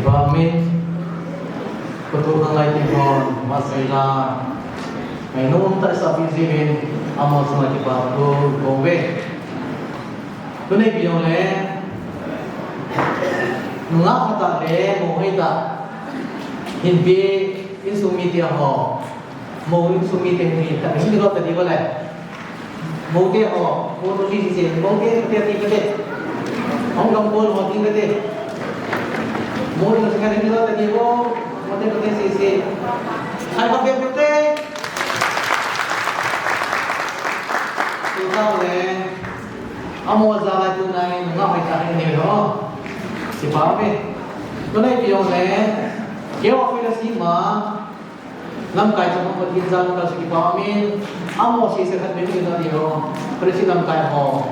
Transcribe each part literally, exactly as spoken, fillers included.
Amen. Katu khanglai ti hon, masai la. Mai nung ta sa pi ji min, amo sa ti ba tu ko ve. Tu nei pi yong le. Nunga kha ta le, mo hoi ta. Hin pi, in sung mi ti ho. Mo in sung mi ti ni, ta hin lo ta di ko le. Mo te ho, mo tu si si, mo te te ti te. Hong kam ko mo ti te. Mo tu si ka ni lo ta di ko, mo te te si si. Hai ko pe te. Tu ta le. Amo za la tu nai, nga mai ta ni lo. Si pa me. Tu nai pi yong le. Ke wa fi la si ma. Lamkai chang Pathen jal ka suki pa amin. Amo si se khat min na di ho. Presi lamkai ho.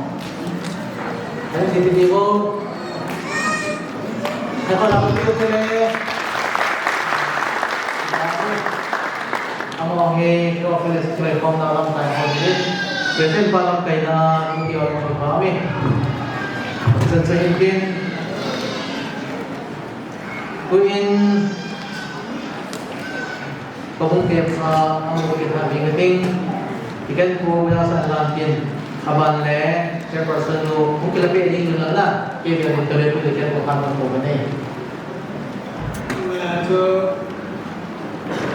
Presi di ho. Kapa lamkai ho le. Amo he ko presi lai kom na lamkai ho ni. Presi pa lamkai na ni di ho pa amin. Sen sen kin. Kuin Pabung te sa, ang mo kita bing ting. Ikan ko wala sa lam tin. Aban le, chairperson lo, kung kila pe ding lo na, ke dia ko tele ko dia ko kan ko ne. Wala to,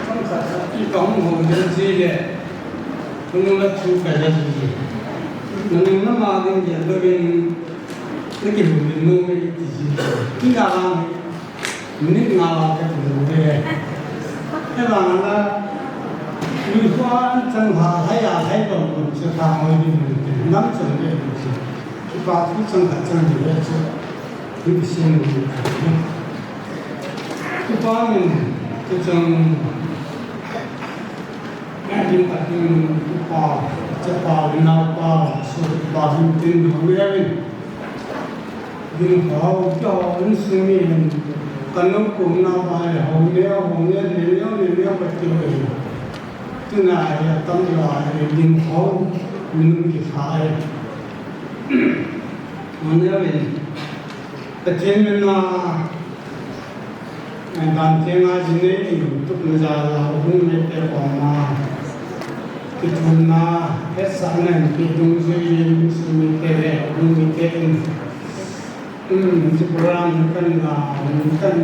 kung sa sa, i kung mo din si le. Kung la chu ka ja ji. Nang na ma ding dia lo bin. Ni ki lu bin no me ti ji. Ni na la. Minute nga la ka tu ve. He la na la. Ni hua an chang ha, hai ya, hai dong dong chu ta hoi ni ni. Nam chang ve ni chu. Chu pa chu chang ka chang ni ve chu. Ni ki sin ni ka ni. Chu pa min chu chang. Ni din ta kin chu pa, chu pa, ni na pa, chu pa hin tin ni ve ni. Ding hou, kihou, insung mi hin, ka nung kum na ba le, hou neo, hou neo, neo, neo, neo, neo, ka ti ve. Tuna hi, atam jo hi, ding hou, minung kikha hi. Hou neo hin, Pathen min na, Ngan dan teng a ji nei in tup na jal a, u hung mite koma kithumna, hetsahna in pe dungjui in, insung mite le u hung mite in, um, hiche program kan la, kan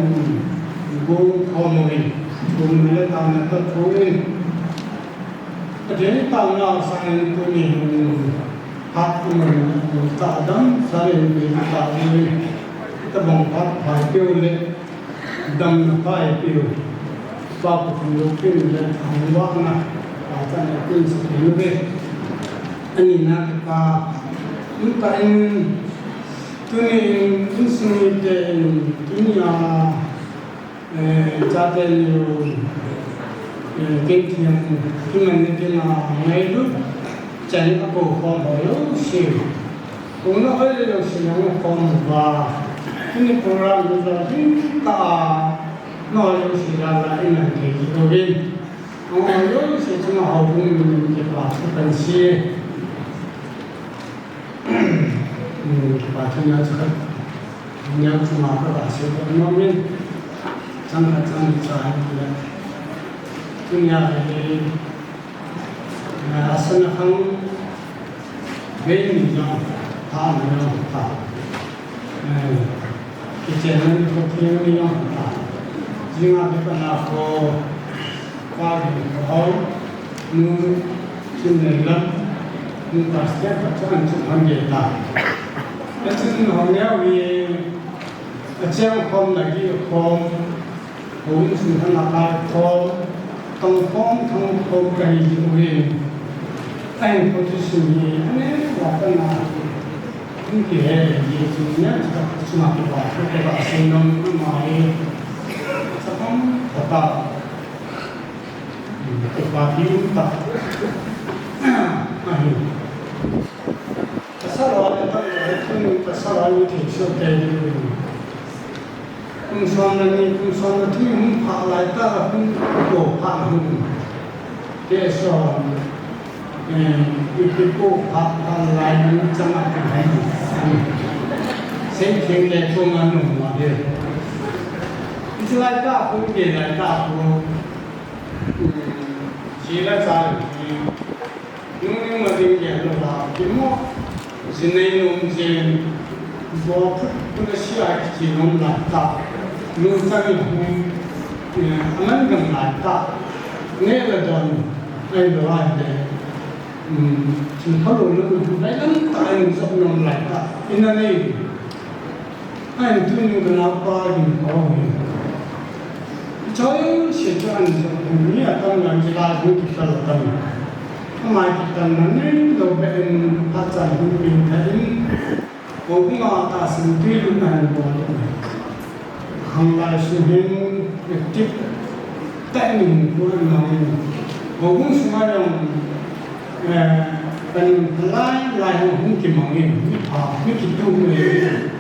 gong khom uvin, thumna le taona toh thu in, Pathen taona sangin tuni hin, phat umna, tah dam sangin pe tah uvin, tabang phat phai peh u le, Damna pa eipeu, Pa Pathen loupina le thangvahna, Pathen in eipeh sah peh uve. Ani na kipa, um, tah in, tuni in, insung mite in, tunia, eh, chate ni, eh, ken thiam, kiman ni tina, ngailut, chan a kou khom ho jouse. Kong na hoi le jouse nang na khom uva. Tuni program hi jong ding tah a, na hoi jouse jal a i man thei ji uvin. Nang hoi jouse chunga houbung min kipa thu kan sei. Min kipa thu na chu khat. Nang chunga ka ba sei ko no min. Chang khat chang ni cha hi le. Tunia hi Eh, asana khang vei ni jong pha, ni jong pha. Eh, kichenna ni kho theng ni jong pha. Jinga kipana kho, pa ni kho hou, nu chin nei lam, nu pastor pa chan chu han ge ta. Achun hou neo hi, acheng khom lagi khom, Houin sung thang a kai khom, tong khom, thang khom ka hi ji uvin. Ahin position hi, ane, wa ka na, hung kihe, ji chu ne, chu ka, chu ma ki ba, chu ka ba, sung nam, ama hi, sa khom, ka ta, ka ba, ki um ta. Ahi. Ka sa lo, ne, ta, ne, ka sa lo, ne, thei so, te, ne, Kum som le ni, kum som le thum hung phat lai tah a, kum ko phat hung. Kei som, eh, ipi ko phat phat lai ni chang a kum hung. Sei theng le ko ma nung ma de. Lai ta khu, ke lai ta khu. Ji la cha ni. Nung ni ma ding ke lo la. Ki mo. Ji nei nung ji. Bo khu, khu na si ai ki nom la ta. Nung cha ni khu. Aman gam la ta. Ne la don. Ai lo ai de. Chin kha lo lo, lai lam ta in zok nom lai ta. Ina nei. Ai tu ni ka na pa ni ko ni. Choi se cho an zok ni a tam na ji la ni ki kal tam. Ama ki tam na nei lo be in pa cha ni pin ta in. Houbung a tahsan tui lutna hin bol u. Khanglai sung hin active tah in hin bol u. Houbung sunga jong, eh, kan lai lai hung kimang in, mi pha, mi kitu in.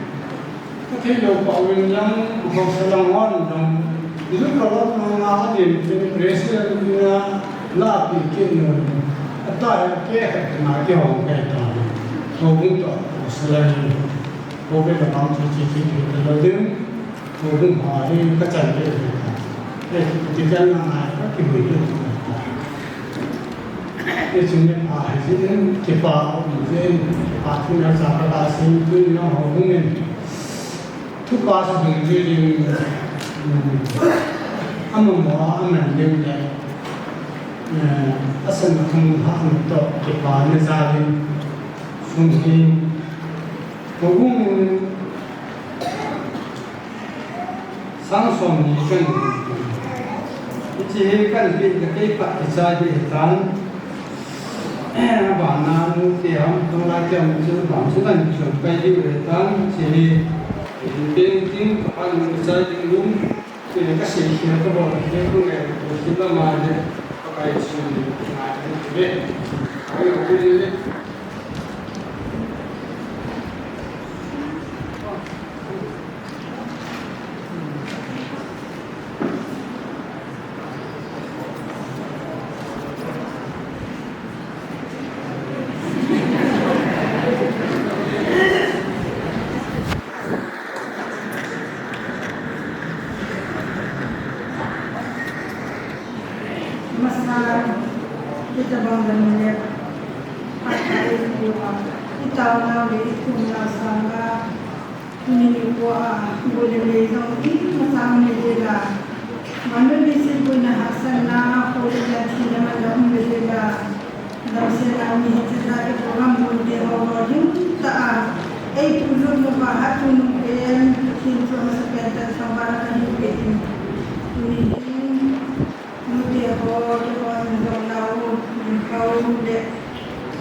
Ka thei lou pa uvin jong, haosa lang hon jong, Ilu ka lom na nga a din tin president na la pi kin no. Ata ya ke ka na ke hong kai ta. Houbung to sala ni. Houbung la bang chi chi chi ta lo din. Houbung ha ni ka chan ke ta. Ke ti kan na na ka ki hui ni. Ke chin ni pa ha ji ni ki pa ni ki pa tu na sa ka ta sin tu na houbung ni. Thupa sudung ji ding, um, amamo a aman ding le, eh, asan athum hah toh kipa na jal in sum hi. Houbung sang som ni kan, hiche hi kan pi ka kei pa kichai ding tan. Abana nute ham, tonglai te ham chu bang chu kan chun kai diu ahitan, hiche hi, in painting, kapan nung chai ding room, eh, kasei khel kabol khel khu nge, tu khel lama le, kapai chun ngai ve. Ai, ko le. Masa, hitabang dang le, phat a i pu a, i taonau le i thumnau sanga, tuni nikho a, gol le lei jong imacha um le le la, vannoi leiset boina hahsatna, kho le jan thina man la um le le la, damsel a mi hiche jat a program gon te ho lolhing tah a, ei puilut nau va hatchungnung pen, Pathen chu amasapen tah in thangvah in kahin pe in, tuni hin, Nute ho, keiho in jong nao, min kho le,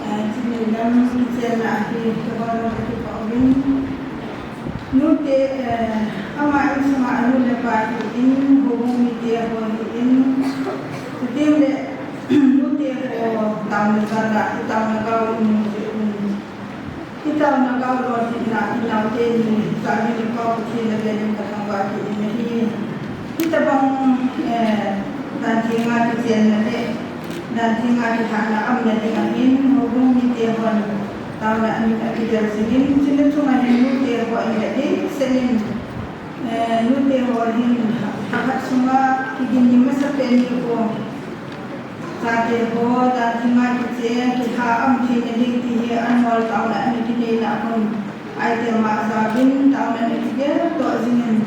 eh, chini lam kichenna ahi, keiho jong kakipah uvin. Nute, eh, ama insunga anu le apa ahin, houbung mite ho ahin. Chuteng le, nute ho taona jal a, i taona gao in mu jeh un. I taona gao lolhinna, i naote ni, Charvin pa Pathen a velin kathangvah kit in ahi. Hitabang, eh, dan thenga kichenna le, dan thenga kilhahna aumna ding ahin, houbung mite hon, taona amin akigel jing in, chuna chunga hin nute ho in le ding, senin, eh, nute ho hin, lhakhat sunga, kigin ni masapen nikho. Chate ho, dan thenga kichen, kilha aum theina ding ti hi anmol taona ana kineina a kon. Aite ma jaovin taona ana kigel toh jingin.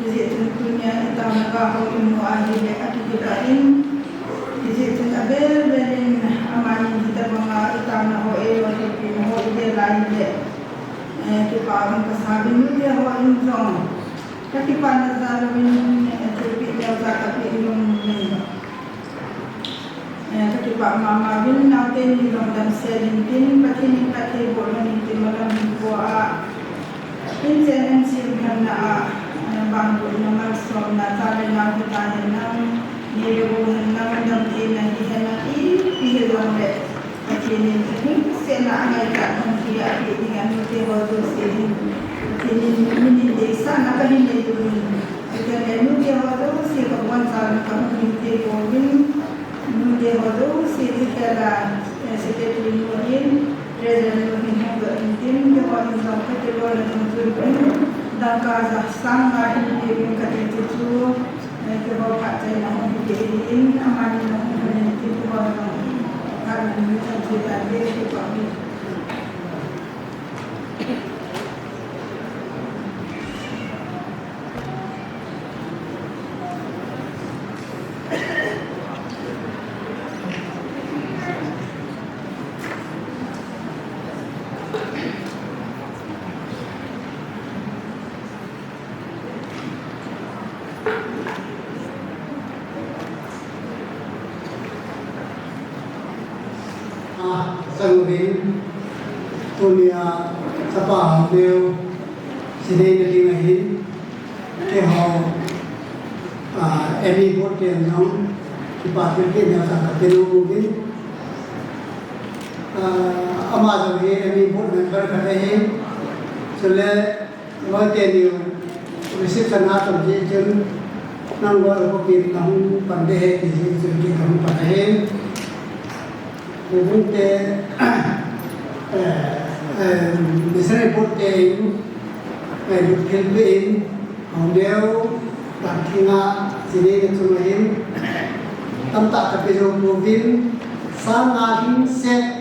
Hijeh chun tunia i taona gao ho i mu ahile akikipah in. Hijeh chun avel velin amani hitabanga i taona ho eilolhinpina ho i gel ahile. Eh, kipah um kasa uvin nute ho in jong. Kakipana jal uvin, eh, thilpeh neocha kapeh nom uvin. Eh, kakipah mama uvin, naote ni jong damsel intin, Pathen in phatthei boh lhon intin, malam hin po a. Inchen in sim lhonna a, eh, bang gu na malsomna, cha le nao hita henlang, neh le gou henlang, damtheina hi henlang, ipi hijongle, Pathen in ahingsetna angaichat lhon hi apeh ding, anute ho jouse hin. Pathen in min in deisahna kahin nei uvin. Chuteng le nute ho jouse kabonchauvin, kahung hinte pouvin. Nute ho jouse, chuteng le, eh, secretary nu hin, treasurer nu hin hung doh intin, keiho in jong kakilolna dungjuiyin, Dangka ja sang nga hin peh in kati chu chu, eh, keiho phatchaina hung hi peh in, amani na hung hin tin keiho jong phat na ni chan che ta de, keiho hi. Ah, chang uvin, tunia chapa Haoneo, Sinei na ding ahin, keiho, ah, M E board te jong, kipa thilpeh neocha kape nom uvin. Ah, ama jong hi M E board member khat ahin, chule, Loi teni reception a chom jeh chun, nang loi upa pin nahung pan ding ahi ti jeh chun kei kahung pan ahi. Houbung te, eh, eh, missionary board te in, eh, lut thilpeh in, Haoneo, Dangthinga, Sinei na chung ahin, tamtah kape jou pouvin, sang nga lhingset,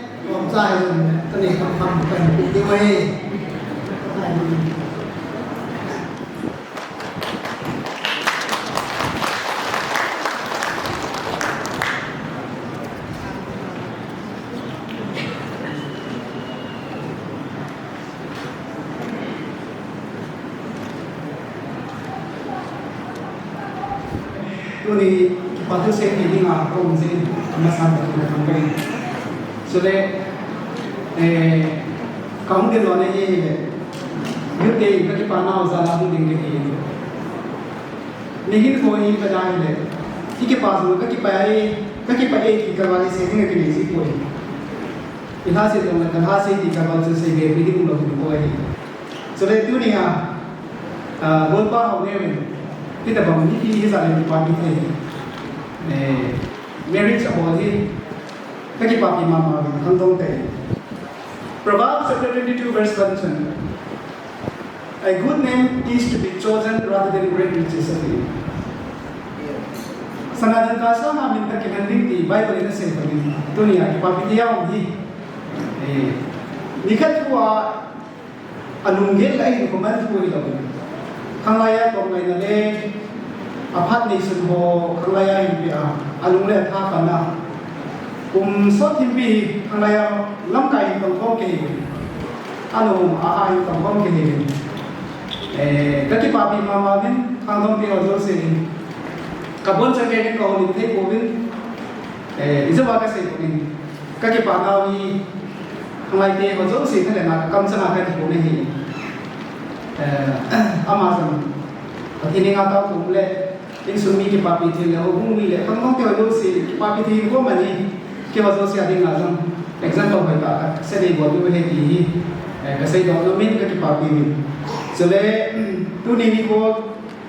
Tuni kipa thusei ti dinga kaum jin, amasan ka tuna kang kai. Chule, eh, kahung ding lona hi le. Youth te in kakipa nau jal a hung ding kahi. Nihin ko hi kada hi le. Ikipa jong kakipa e, kakipa e ti kavale sei ding kinei ji poi. Ilhase jong le kalhase ti kaval chu sei be pi ding umlou poi. Chule tunia, ah, golpa Haoneo in, hitobang mipi hijat le kipapi thei. Eh, marriage abol hi, kakipapi mama uvin, khangdong tei. Proverbs chapter twenty-two verse one chun, "A good name is to be chosen rather than great riches," ati. Sana dangka sanga min tah kiman ding ti Bible in asei bangin, tunia kipapi thei a um hi. Eh, nikhat thua, alunggel le ahinkho man thu hilou. Khanglai a toh ngaina le, aphat neisun ho, khanglai a hinpeh a, alung le atha pan a. Kum sot hinpeh hi, khanglai a lamkai hin tong khom kei hi. Anu, aha hin tong khom kei hi. Eh, kakipapi mama uvin, khangdong te ho jouse in. Kabonchauva kei hin kahoulim thei pouvin. Eh, ijeh a kasei pouvin. Kakipa nau hi, khanglai te ho jouse thalheng a kakamchang a kati pon ahi. Eh, ama jong, Pathen henga taokhom le, insung mi kipapi thei le, houbung mi le, khangdong te ho jouse, kipapi thei hinkho man hi, keiho jouse a dinga jong, example hoitah khat, seidoh bol diu ahi ti hi, eh, kaseidoh nom in kakipapi uvin. Chule, tuni nikho,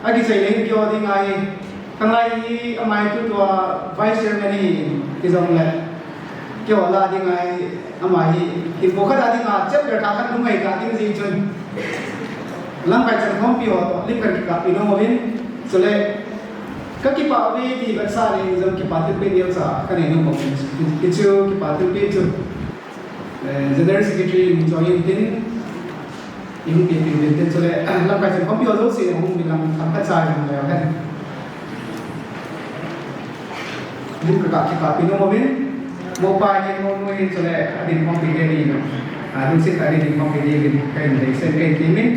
akichai le hin keiho dinga hi, khanglai hi ama hi tutua vice chairman ahi, hijongle, keiho lah a dinga hi, ama hi, hinkho khat a dinga, chapter thah khat lunglhai tah ding jeh chun, lamkai chan khompi ho toh, lim kan kikappi nom uvin, chule, kakipah uve ti vetsahna in jong kipa thilpeh neocha kanei nom uvin, hichu kipa thilpeh chu, eh, General Secretary in jong in tin, Ihung kipe uvin tin chule, lamkai chan khompi ho jouse, hung uvin lang themkhat cha jong leu hen. Lim kaka kikappi nom uvin, mopa hin mo nu hin chule, adin khompi te ni, ah, lungset tah in adin khompi diuvin, kahin deisah in kahin temin.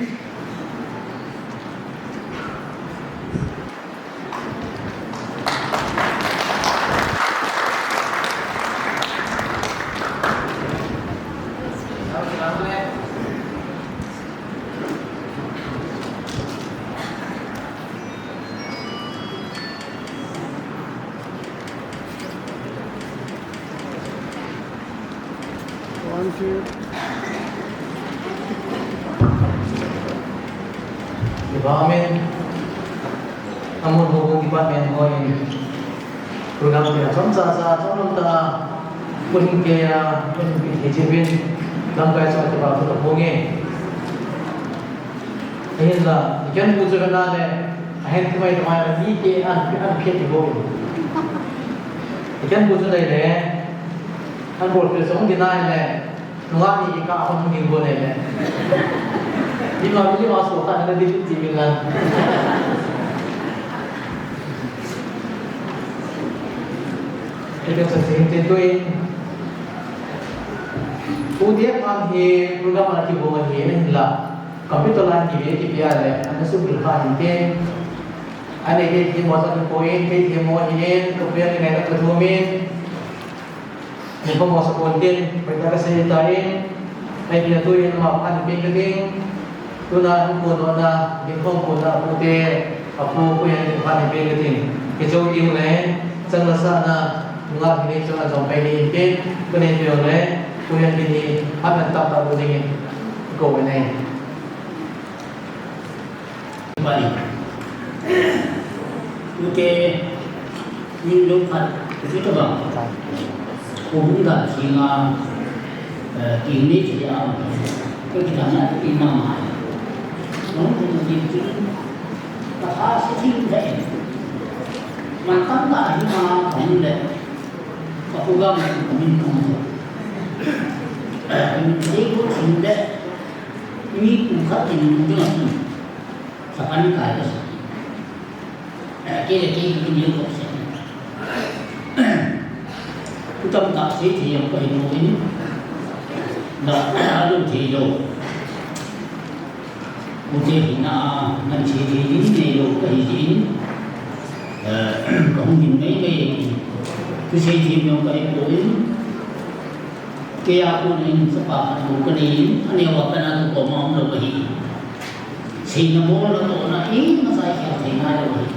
One, two. Department, amun houbung department hon program kila chomcha cha, chomlam tah a, pun kei a, pun kei thei cheh uvin, lamkai chunga kipa thu kaphong e. Ahinla, iken bu chu kana le, ahin thumai thumai le, ni ke an, an phet ti bo. Iken bu chu dai le, an bol phet chu hung dinai le, nunga ni ka hung ding bo dai le. Ni ma, ni ma so ta na di ti min la. Ito sa sing te tuin. Pu dia pang hi program a ki bo hi la. Computer line ki ve ki pia le, ana sum bil kha hin tin. Ane ke ki mo sa ko in, ke ki mo hin, ko pia ni ngai na ko min. Ni ko mo sa ko tin, ko ta ka se ta in. Ai pia tu in ma phan pe ka ding. Tuna ko no na, ni ko ko na ko te, a ko ko yan phan pe ka ding. Ke jo ding le, chang la sa na, nga hi ni chang la jong pe ni tin, ko ni pia le, ko yan ni, han ta ta ko ding. Ko ne. Bani. Ute, min lo khat, ute to bang. Ko hung da chinga, eh, ki ni chi a. Ko ki da na ki ma ma. Nong ko ki ki. Ka ha si thing thei. Man tam da hi ma kong le. Ka ko ga ma ko min kong. Eh, min ko thing le. Mi pu khat in ding a pu. Sapan kai ka sa. Eh, ke le ke ki ni ko se. Ku tam ta se thei yam ka hi mo in. Da, da lo thei lo. Ku te hi na, nan se thei ding nei lo ka hi in. Eh, ka hung ding nei nei. Ku se thei yam ka hi mo in. Kei a kon in chapa khat bou ka nei in, aneo a kana tu ko ma um lou ka hi. Seina bolna tohna ima sa i khel thei ngai lou ka hi.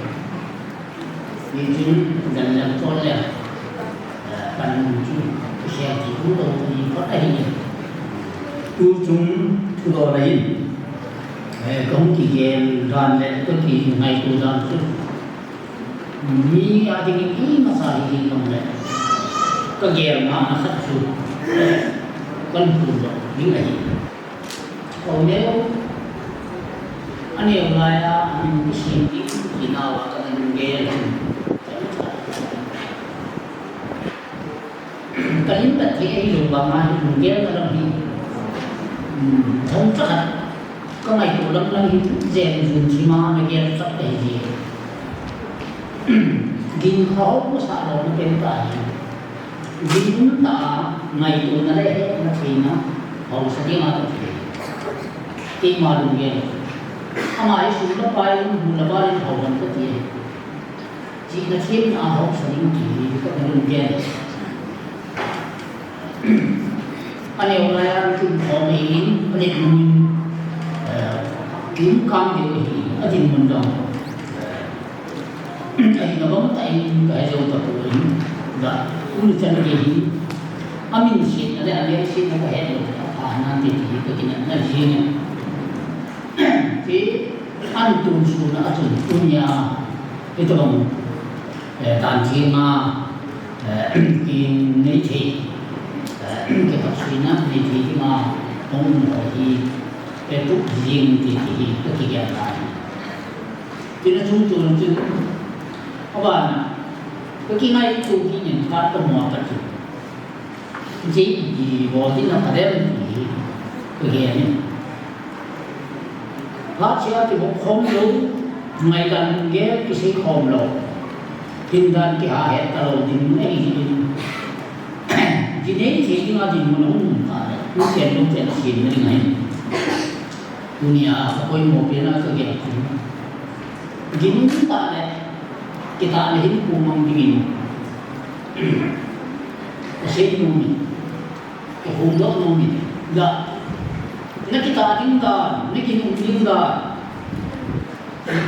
Hichun gan lam tol le, eh, pan mun chu i khel thei um lou ka hi, kot ahi. Tu chung thu doh na in, eh, ka hung kigel dan le ka kingaito dan chu. Mi a dingin ima sa hi ding kam le. Ka gel ma na khat chu. Kan pu lo ding ahi. Ko neo. Aneo lai a, amin kisim ding, kinao a, kan gel. Ka lim ta thei ahi lou banga hi lunggel na lam hi. Hmm, thong tha khat. Ka ngaito lam lam hi jen jun thima na gel tah te hi. Gin kha ho ko sa lo na pen ta hi. Gin um ta ngaito na le he na thei na. Hausa ding a to thei. Keima lunggel. Ama hi sum la pai, hu la ba le hau lam ta ti. Chihna themna a hausa ding ti hi ka lung gel. Aneo lai a kin thom in, aneo mun, eh, kin kam deu hi, a dinmun dong. Ahina bang tah in ka he jou tapoi, da, ulu chan ke hi, amin setna le, aneo setna ka he jou tapoi, a nan te ti hi, ka kinepna jing. Ti, an tun suna a chun tunia, hitobang, eh, dan thenga, eh, kinei thei, eh, kipatsuina nei thei dinga hung um ho hi, eh, tup jing ti, ti hi, ka kigel tai. Tina chung tun chun, abana, ka kingaito kit in ka tomo a pat chu. Jeh ipi bol ding a pha dem ti hi ka gel in. Lhahchea kiboh khom lou, ngailutna gel kisei khom lou. Hindan kiha het talou ding ahi jeh in. Ji nei thei dinga dinmun a um ta le, tu chen lou chen sin na ding ahi. Tunia ka poimo pen a ka gel in. Gin um ta le, kitah le hin pu mang dingin. Ka sei nom in. Ka hung doh nom in. Da. Na kitah ding dan, na gin um ding dan.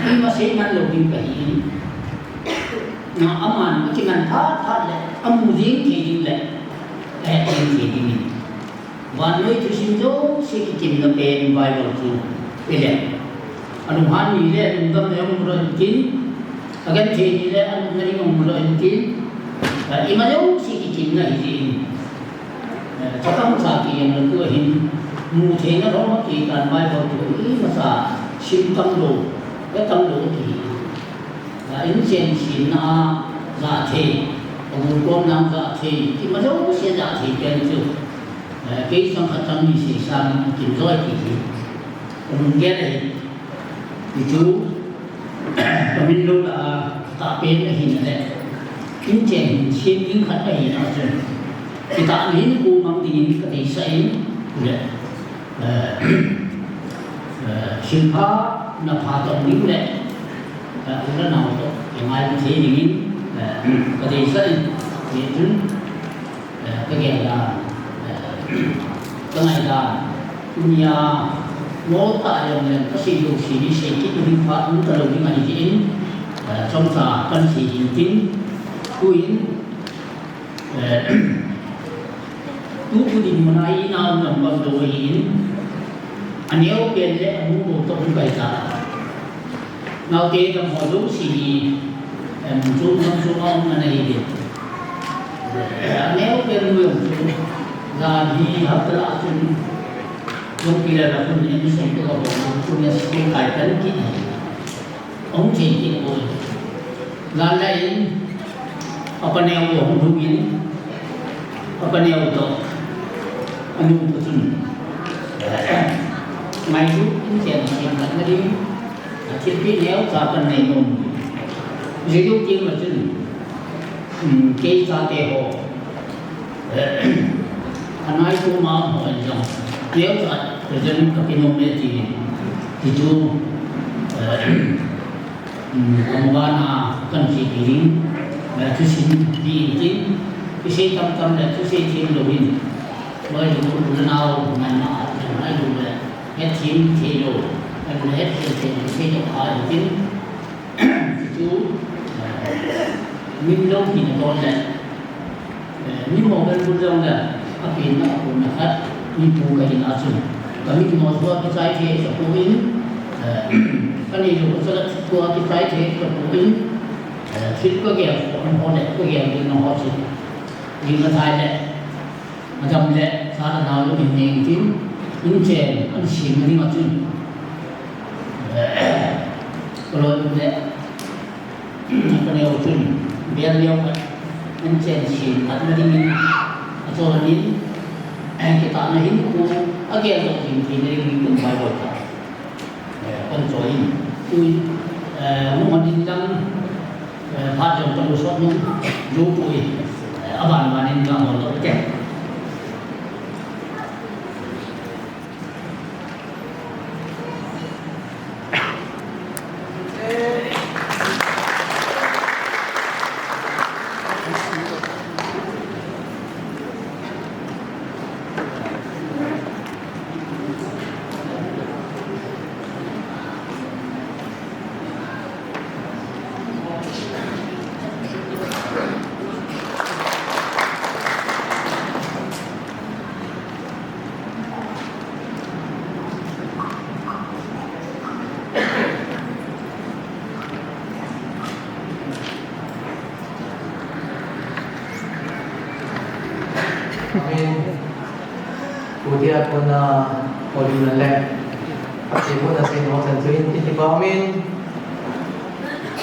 Ima sei man lou ding ka hi in. Na aman, a kiman phat phat le, amu ding thei ding le. Eh, ding thei ding in. Vannoi thusim jouse kikimna pen Bible chu i le. Alunghan ni le alungdam le hung um lou in tin, agenthei ni le alungna ding hung um lou in tin, eh, ima jouse kikimna hi jeh in. Eh, chapang cha kigel na tu hin, mu theina lhom a kitan Bible chu ima sa. Sim tam lou, ve tam lou ti. A, in chen sim na a ja thei, a gul kom na a ja thei, ti ma jouse ja thei pen chu. Eh, kei sang khat sang ni sei sang kim joi ti hi. Ka mun gel ahi. Ti chu, ka min lou la a, ka pen ahi na le. In chen hin sim ding khat ahi na chu. Kitah na hin pu mang ding in ka deisah in, le. Eh, eh, silpha na pha tong ding le, eh, u le nao toh, i ngai thei ding in, eh, ka deisah in, ni chun, eh, ka gel dan, eh, ka ngai dan, nia, ngol ta jong le, ka sei jouse ni sei kit ding pha, um ta lou ding ahi in, eh, chomcha kan sei ding tin, tuin, Eh, tutu dinmun a i nao lam bang lou ahin, aneo pen le anu bou toh hung kai ta. Naote gam ho jouse hi, em, chu gam chu a um na nei de. Eh, aneo pen nu jong chu, jan hi hapta lah chun, jong kile la kun em song to ka bol na, kun ya school kai kan ki. Ahung thei kit poi. Jan la in, apa neo u ahung lhung in, apa neo u toh, anu toh chun. Ngailut in chen chen khat na ding, a thilpeh neocha kan nei nom. Jui lou ti ma chun, um, kei chate ho. Anai tu ma mo en jong. Neo cha, present ka pe nom le ti. Ti chu, eh, um, ka mo ba na kan chi ti ding. Eh, thusim ti in tin. Kisei tam tam le thusei thim lou in. Loi lou le nao ngai na a, ngai lou le. Het thim thei lou. Kan het thim thei lou, thei lou a in tin. Chu, eh, min lou hi na don le, eh, mi mo kan bul jong le, a pen na, a pen na khat, mi pu ka hin a chun. Ka mi mo tua kichai thei ka pu in, eh, ka nei lou ka chalat tua kichai thei ka pu in, eh, thil ka gel ho, ho le, ka gel ding na ho chu. Ding na thai le. Madam le, sa le nao lou in neng tin, in chen, an sim ding a chun. Ka loi le, ka neo chun, bel leo khat, in chen sim khat na ding in, a chon in, kitah na hin pu, a gel lou ding ti na ding in kum bai lou ta. Eh, kan choi in. Tui, eh, mu man in lang, eh, phat jong kan u sot nung, ju pui, eh, aban ban in lang hol lo te. Amen. Kutia kona olin le. Ati kona sin hotan tuin kiti pa amen.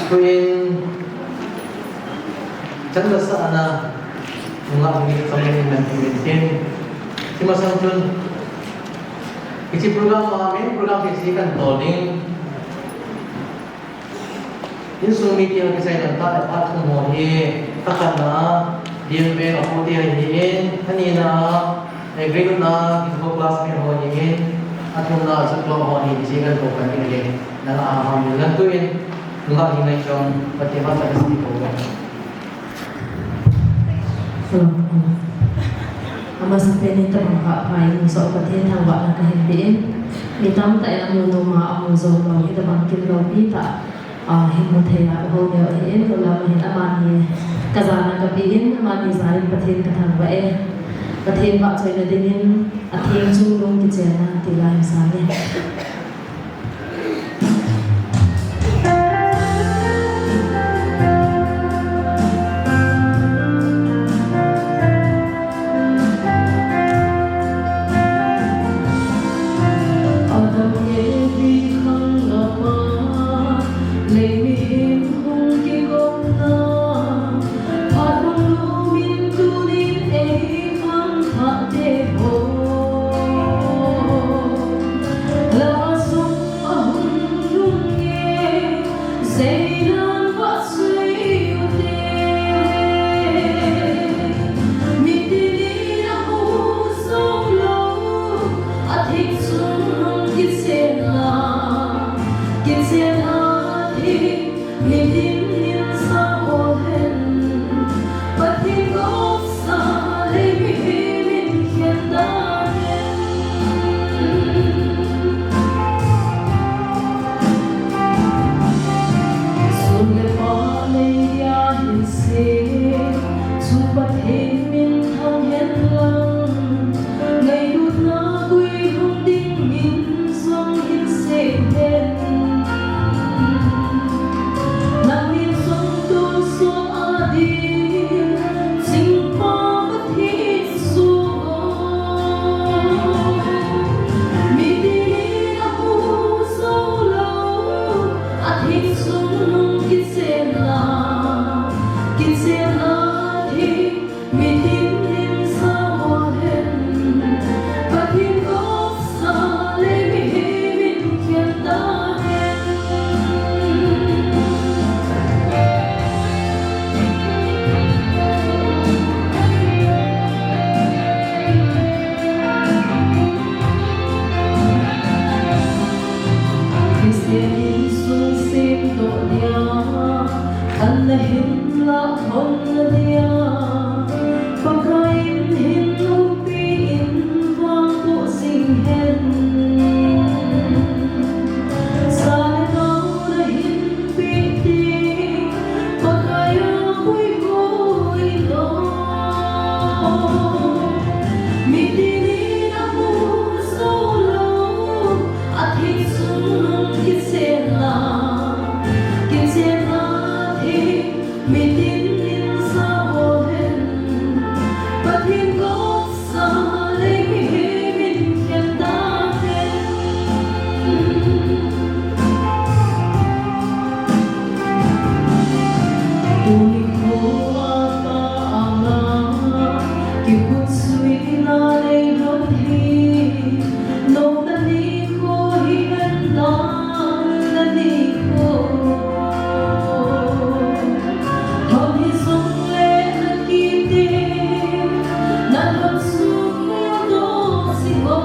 Tuin chanda sa ana nunga ni kami ni nan tuin tin. Kima sang tun. Kiti program ma amen program kiti kan tolin. Insung meeting a kisai dan ta le phat thum ho hi, khat na, D M V ka pu ti ahi in, khat ni na, eh, grade na, kiko class me ho hi in, a thum na, chu to ho hi, kisai kan ko kan ni le, na la a ha ni lan tu in, nunga hi ngai chong, Pathen ma ta si ko. Amasapen in tabang kha pha in, so Pathen thangvahna kahin pe in. Mi tamtah in amu nom a, amu jou lou, hitabang kin loupi tah, ah, hin mu thei a, ho neo ahi in, alam ahin amani kajana kape in, amani jan in Pathen kathangvah e. Pathen vahchoina dingin, atheng chungnung kichenna, ti lai in sa nge. Seidan vah sui u te, mitin in amu jou lou, atheng chungnung kichen a, kichen a theng, mitin in sa bol hen, Pathen gopsa lei mihem in khen ta hen. Sum le pai nei dia hin se, chu Pathen min thang hen lang, ngailutna koi hung ding min jong hin se hen. Nangin jong tonsot a ding, Chingpa Pathen Mitin in amu jou lou, atheng chungnung kichen a, kichen a theng, mitin in sa bol hen, Pathen gopsa lei mihem in khen ta hen. Christian insung semdoh dia, an na hin lah hon na dia, Pakai in hin umpi in vangboh jing hen. Sa le nao na hin peh ding, Pakai a puihoi lo. Mitin in amu jou lou, atheng chungnung kichen a, kichen a theng, mitin in sa bol hen, Pathen gopsa lei mihem in khen ta hen. Tuni khoa ta anga, kikhutsui na nei lhon hi, nopna nikho hi hen lang na nikho. Hoi jongle na kiti, na lhon sung doh jing o.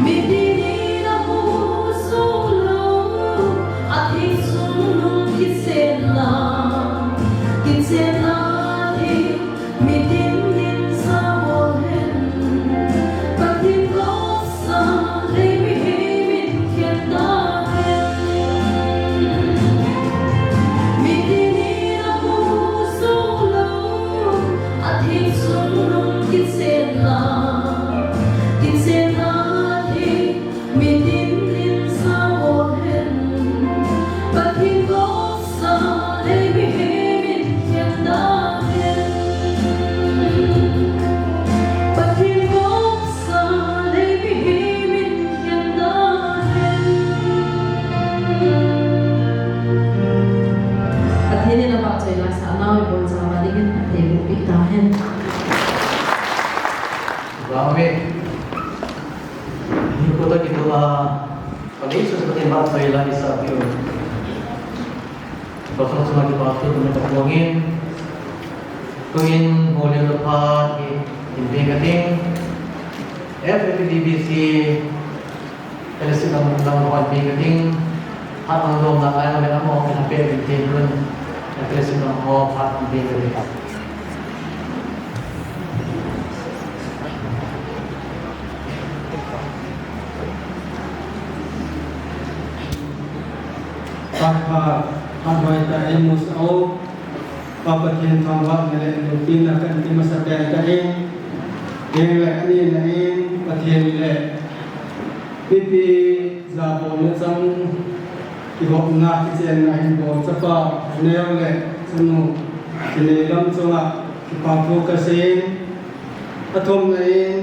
Mitin in amu jou lou, atheng chungnung kichen a, kichen a theng, mitin in sa bol hen, Pathen gopsa lei mihem in khen ta hen. Mitin in amu jou lou, atheng chungnung kichen a, kichen a theng, mitin in sa bol hen, Pathen gopsa lei mihem in khen ta hen. Pathen gopsa lei mihem in khen ta hen. Pathen in avahchoi laisah nau ibonchauva dingin Pathen in umpi ta hen. Amen. Hinkho toh kitoh a, Pathen chu Pathen vahchoi laisah peh u. Pathao chunga kipa thu tuni kaphong in. Tuin Holy Phat hi hin pe kating. F F D B C Fellowship lam, lam hon pe kating. Phat hong dom na lai lam lam hon pe kating. Fellowship lam hon phat hong pe kating. Phat pha, phat hoi tah in musah o. Pa Pathen thangvahna le lopina kahin ti masa pen tah in, hingle ani na in Pathen le mipi jabolna chang kihopna kichenna hin bol chapa neo le chanu kinei lam chunga kipa thu kasei in, athumna in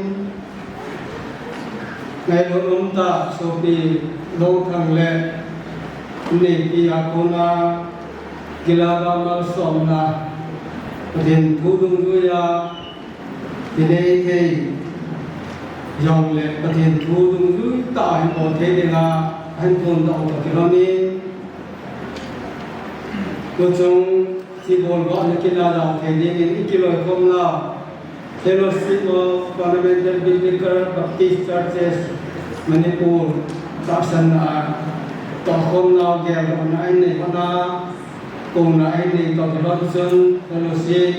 ngailut umtah sopi Longthang le neipi a kona kilava malsomna Pathen thu dungjuia kinei thei jongle Pathen thu dungjui tah a hin bol thei dinga Ahin phone doh toh kilhon in, tuchung thibol vah na kila jao thei dingin i kiloikhomna Fellowship of Fundamental Biblical Baptist Churches Manipur tahsanna tohkhomna geldohna ahin nei hon a, kona ahin nei toh kilhon chun fellowship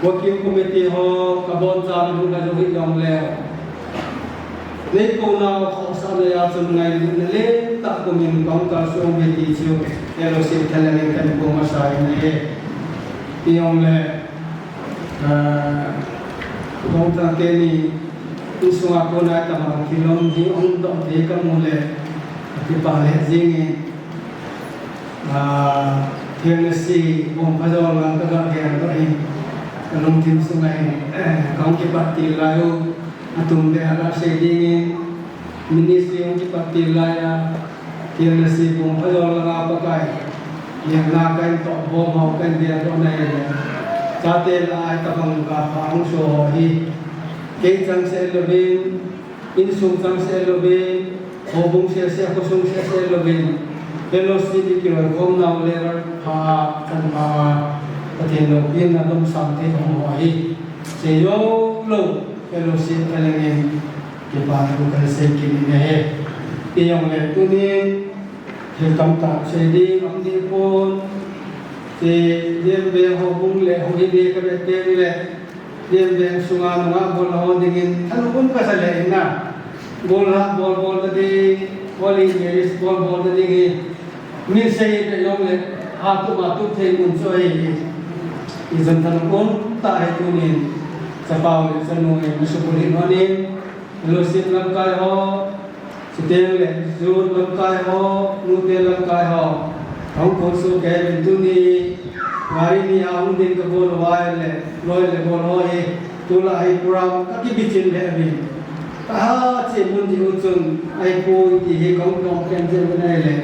working committee ho kaboncha na hung la jong hi jong leu. Nei kona khohsah na a chun ngailutna lentah pumin kong kalsong ve ti chu fellowship thalheng in kan pom masa in ahi. Ti jong le, ah, kong tha teni insunga kona tamang kilom hi ong doh te kamu le, kipah le jingin. Ah, Fellowship bung phajol lang kaga geldoh in, kalungthim sunga hin, eh, kahung kipat til lai u, atum beh a kasei dingin, ministry hung kipat til lai a, Fellowship bung phajol langa Pakai, niamna kahin toh bom ho kahin geldoh na in, chate lah a tabang kapha hung so ho hi, kei changseh louvin, insung changseh louvin, houbung sehseh, khosung sehseh louvin, fellowship i kiloikhomnau level pha a, chan pha a, Pathen loupina domsang thei hung ho hi, sei joulou, fellowship thalheng in, kipa thu kahin sei kit in ahi. Ti jong le tunin, thil tamtah sei ding, um ding pon, ti, Dianbeng houbung le, houin hi kavet teng le, Dianbeng sunga nungah bol ho dingin, thanop um kasa le in na. Bol ha, bol bol na ding, holy marriage bol bol na ding hi. Min sei be jong le, ha tup a tup thei mun chu ahi. Hijeh chun thanop um tah hi tunin, chapau le chanu in, na subulhit lhonin, fellowship lamkai ho, Chuteng le, youth lamkai ho, nute lamkai ho, hung phonsoh kei uvin tuni, gari ni a hung ding kabol uva ahile, loi le gol ho hi, tulai hi program kakibichin le uvin. Kaha che mun ding u chun, ahipoi ti hi kahung dong pen chen uvin ahile,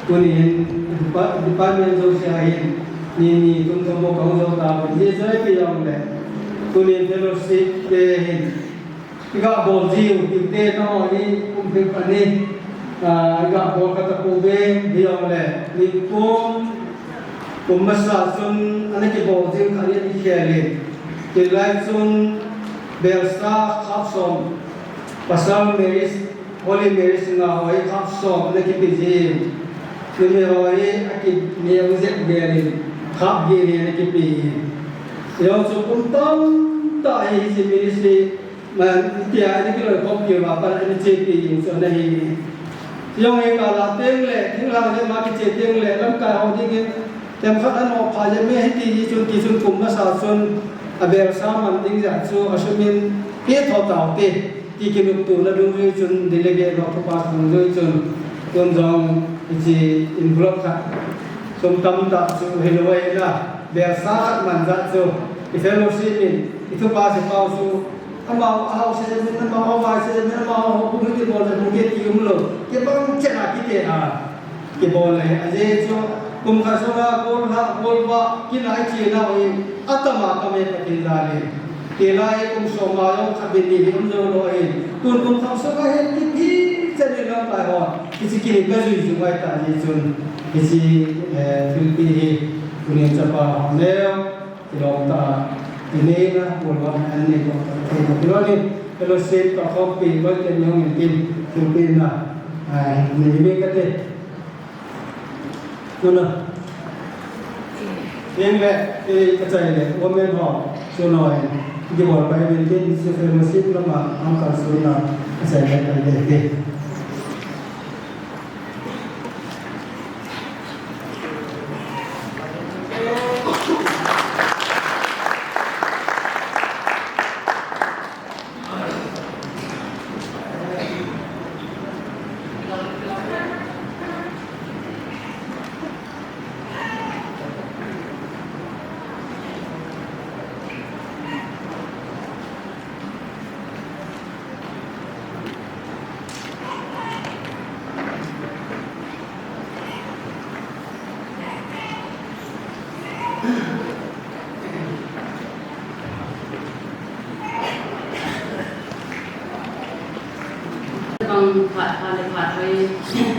tuni hin, depa-, department jouse a hin, ni ni, tum tum bou kahung jou tauvin, hijeh chun ipi jong le, tuni fellowship te hin, Iga bol jiu, tiu te na ho hi, kum pil pani, ah, iga bol kha tapouve, hijongle, ni kum, kum masa chun, ana kibol jing kha ni ani khel in. Hilai chun, belsa khap som, pasal marriage, holy marriage nga ho hi khap som, ana kipe jin. Numei ho hi, aki neo jep gel in, khap gel in, ana kipe in. Hijong chu kum tamtah hi, hiche ministry, Ma, tia, ana kiloikhom kit uva, pat ana chepi jing chu ana hi. Jong hi kala teng le, thinglhang le ma kiche teng le, lamkai ho dingin, themkhat ana pha jep me hiti hi chun, ti chun kum masa chun, abelsa man ding jeh chu, asumin, pe tho taute, ti kinoptona dungjui chun, delegate ho thupa dungjui chun, tun jong, hiche envelope khat, sum tamtah chu, hilou ahi na, belsa khat man jeh chu, i fellowship in, i thupa sepau chu, Amau, ahao seh jep in, amau, ahao vai seh jep in, amau, ahao, hung hiti bol jep, hung hiti umlou. Kibang chet a kiti a. Kibol le, ajeh chu, kum khat sunga, kol ha, kol va, kinai chi nau hi, atam atam e Pathen jal in. Kilai kum som a jong khat beh ni hi um jou lou ahin. Tun kum thum sunga hin kipi chet in lamkai ho. Hiche kini kajui jui ngai ta jeh chun. Hiche, eh, thilpi hi, tunin chapa ho le. Kilom tah a, inei na, pulva na, an nei lom tah a, thei na, kilom in, fellowship toh khompi, loi ten jong in tin, thilpeh na, ah, nei me kate. Tuna. Eng le, eh, kachai le, women ho, chunoi, kibol pai uvin tin, hiche fellowship lama, hung kalsonna, kachai le, pai le, te. Bang phat, phat le phat hoi,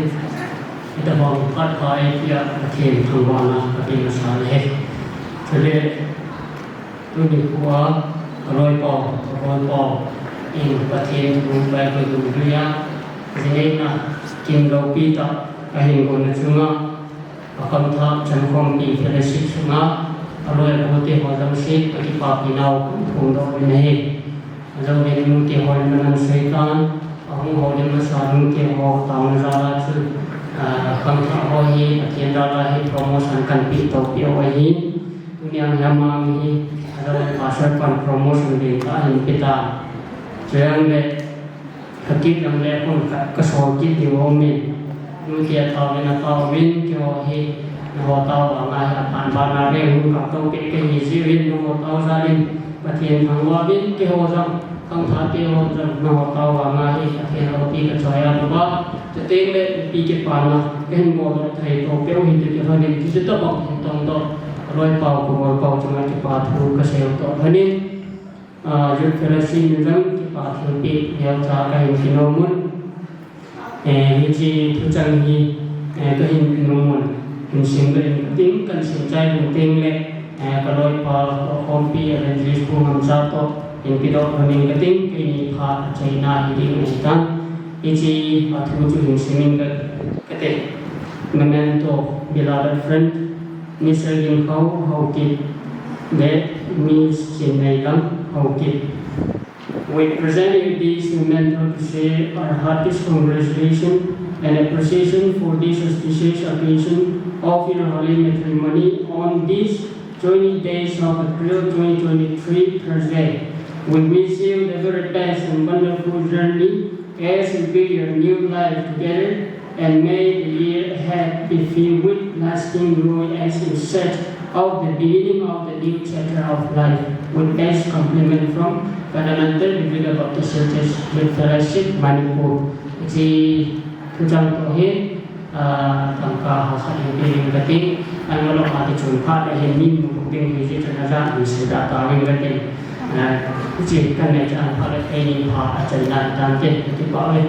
Hitabang phat pha ei tia Pathen thangvahna kapeh masa ahi. Chule tuni khoa kaloipau, kabolpau in Pathen thu Bible dungjui a jinei na kin loupi tah kahin gon na chunga, akham thah chankhompi fellowship sunga aloi agolte ho jong si kakipapi nau kaphongdoh uvin ahi. Ajouvin nute ho in aman seitan, ahung houlim masa nute ho taona jal a chu, ah, khangthah ho hi Pathen jal a hi promotion kahin pe tohpeh u ahi. Tunia hi amang hi, ajouvin pastor pan promotion ding kahin pe tan. Chujongle, kakit jongle hun khat kasol kit diu aumin. Nute a taovin ataovin, keiho hi, nangho tao vanga hi aphan phat na le hun khat tohpeh kahi jeh uvin, nangho tao jal in Pathen thangvah uvin, keiho jong, khangthah te ho jong, nangho tao vanga hi Pathen loupi kachoi a uva. Chutengle ipi kipana kahin boldoh thei tohpeh u hinte ti lhonin, hiche tobang hin tongdoh, kaloipau, kabolpau chunga kipa thu kasei u toh lhonin. Ah, Youth Fellowship in jong kipa thilpeh neocha kahin kinom un. Eh, hiche thuchang hi, eh, kahin kinom un. Hin simdoh in kating, kahin sim chai tengle, eh, kaloipa, Tohkhompi Evangelist Pu Ngamcha toh hin pedoh lhonin kating, keini phat achaina hiding ahitan. Hiche a thu chu hin simin ka, kate. Memento, beloved friend, Mister Ginkhao Haokip le Miss Chinneilal Haokip. We present you this memento to say our heartiest congratulations and appreciation for this auspicious occasion of your holy matrimony on this twenty days of April twenty twenty-three, Thursday. We wish you the very best and wonderful journey as you build your new life together, and may the year ahead be filled with lasting joy as you set out the beginning of the new chapter of life. With best compliment from Fundamental Biblical Baptist Churches Youth Fellowship, Manipur. Hiche thuchang toh hi, ah, tangka hahsat hin pe ding kati, ahinlah ama kichun phat le hin min mu ding hi hiche chun aja hin seida tau ding kati. Ah, hiche kan nei chan phat le eini pha achaina tante, kipah e.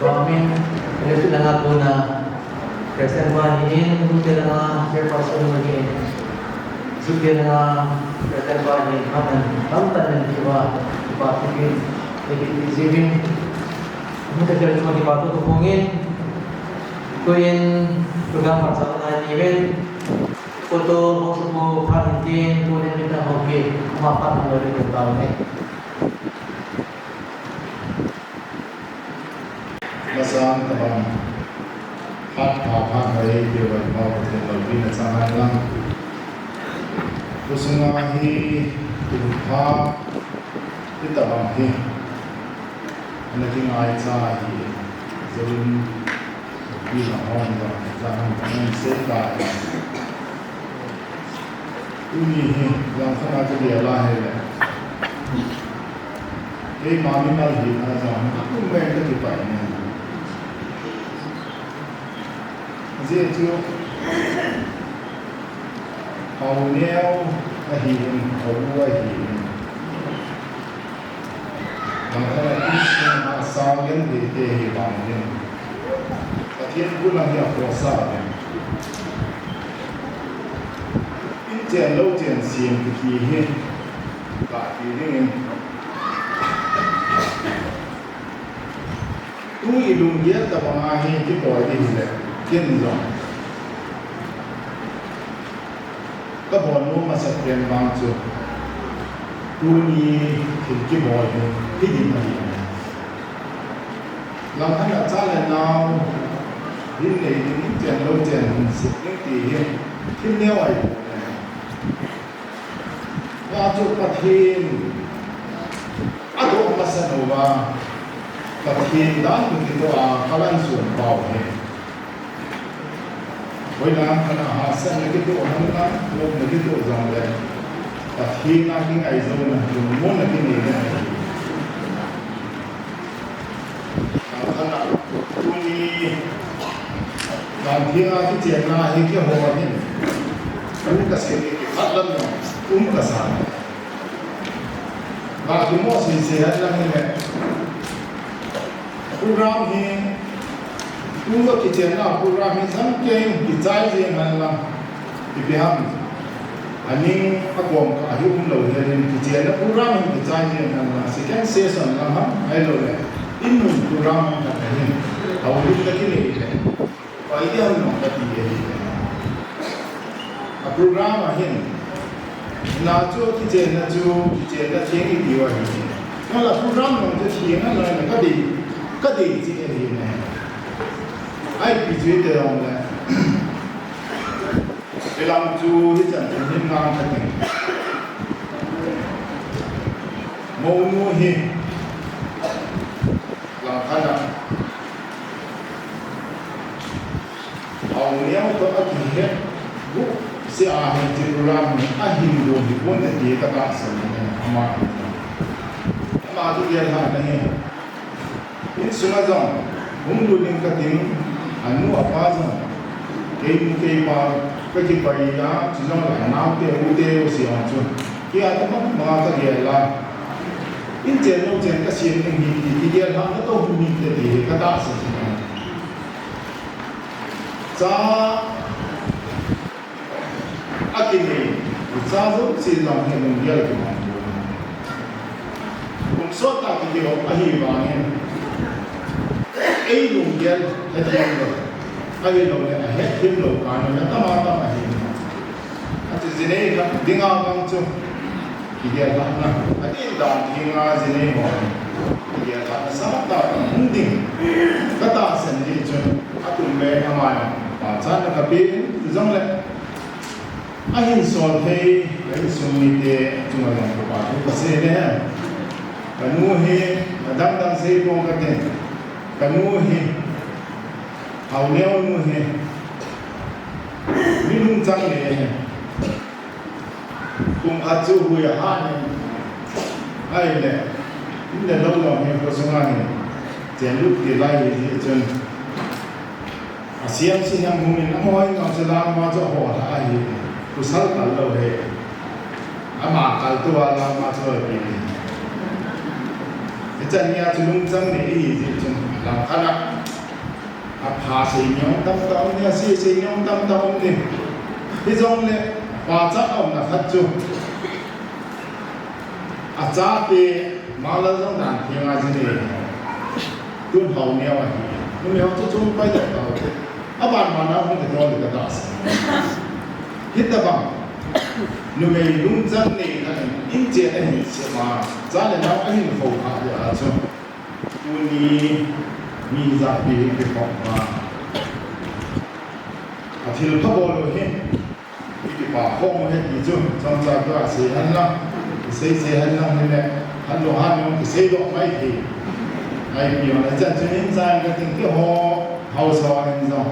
Bamin, President langa kona, President pa hin, Bute langa Chairperson pa hin, Bute langa President pa hin, Hanan, Lamtan, Kiba, Kiba, Kipin, Kipin, Kipin, Mungte church ma kipa to ko pungin, tuin program ma sa na ni ven, ko to ho su ko phan tin, ko ne mita ho ke, ma phan lo ni ta ne. Masang tabang, phat pha phat mai ke wan ma ko te lo ni na sa na lang. Ko sunga hi, ko pha, Hitabang hi, ana kingaicha hi, Jerin, pi la hon ba, ja hon ba, hon sei ta hi. Tuni hi, Langkhat a ka dia la hi le. Keima mimal hi na ja hon, a kum bai ka ti pai ne. Ajeh chu, hao neo ahi in, hao u ahi in. Langkhat a insung a sao gen te te hi vang in. Pathen pu lang hi a khosa in. In chen lou chen siem kiti hi, ka ti ding in. Tu i lunggel tabang a hi kibol ding hile, ken jong. Ka bol nom masat pen vang chu, tuni thil kibol hi, hiding ahi. Langkhat a cha le nao, din nei ding, in chen lou chen, hin sep ding ti hi, thil neo ahi. Hiche chu Pathen a doh masa uva, Pathen dan u kitoh a, kalan sun pau hi. Hoilang khat a hahsatna kitoh, hoilang lopna kitoh jong le, Pathen a kingai jouna, lungmonna kinei le. Langkhat a tuni, Langkhat a kichenna hi keiho hin. Um kasei ni kiphat lam jong, um kasa. Ba kimo sese han lang hi le. Program hi, tu kichenna program hi jang kei kichai jeng han lang. Ipi ham. Aning akom kah hi umlou hel in kichenna program hi kichai jeng han lang, second session lang ham, ahilou le. In mun program khat ahin. Houlimna kinei le. Pai di ham nong kati ahi. A program ahin. Na chu kichenna chu, kichenna theng iti u ahi. Nala program nong chu theng a nai na kadei, kadei chi ahi ne. Ipi chu ite jong le. Hilam chu hichan chun hin ngang kha ding. Mounu hi Langkhat a hao neo toh akihet gup seh a hin Tripura mi ahin gon hi pon te ti ka tahsan in ama. Ama kigel lhahna hi. Insunga jong, hung lut ding kating, anu apa jong, Kei nu kei pa, kakipah a, chujong le naote, ute, u si ang chun. Kei a tabang banga kagel a. In chen lou chen kasem ding ahi ti, kigel lhah na toh hung hinte ti, katahsan. Cha, akinei, cha jouse jong hi lunggel kimang. Kum sot tah kiti ho ahivangin, ei lunggel hethem lou, ahilouleh ahethem lou kah in atama tam ahi. Achu jinei khat dinga vang chu, kigel lhahna, adin dan thenga jinei ho, kigel lhahna sangtah hung ding, katahsan jeh chun, atum le amai, pachatna kapen, jongle, ahin sol thei, ka insung mite chunga jong kipa thu kasei e. Kanu hi, adang dang sei pong kate. Kanu hi, Haoneo nu hi, mi lungchang nei ahi. Kum khat chu hui ahat in, ahile, in le lou jong hi, khosunga hi, chen lut kit lai hi, hichun. Asem si hiam hung in, amaho in jong chu lama chu aho lha ahi, pasal kal lou hi. Ama kal tua lama chu api hi. Hichan nia chu lungchang nei ahi jeh chun, langkhat a, apha sei ni jong tamtah um in, ase sei ni jong tamtah um in. Hijongle, pachat a umna khat chu, achate, Mangla jong dan thenga jinei, tun Haoneo ahi. Numei ho chu chun pai deh tau te. Aban ban a hung kitol ding katahsan. Hitabang, numei lungchang neina in, in chen ahin sem a, cha le nao ahin kho kha jeh a chu, tuni mi japi hi kikhop a, athilpha bol u hi, i kipa khom u ahi ti chu, chomcha tua sei hen lang, kisei sei hen lang hile, hanlou han jong kisei doh mai thei. Ipi jong le chan chu hin chan kating, keiho haosa in jong,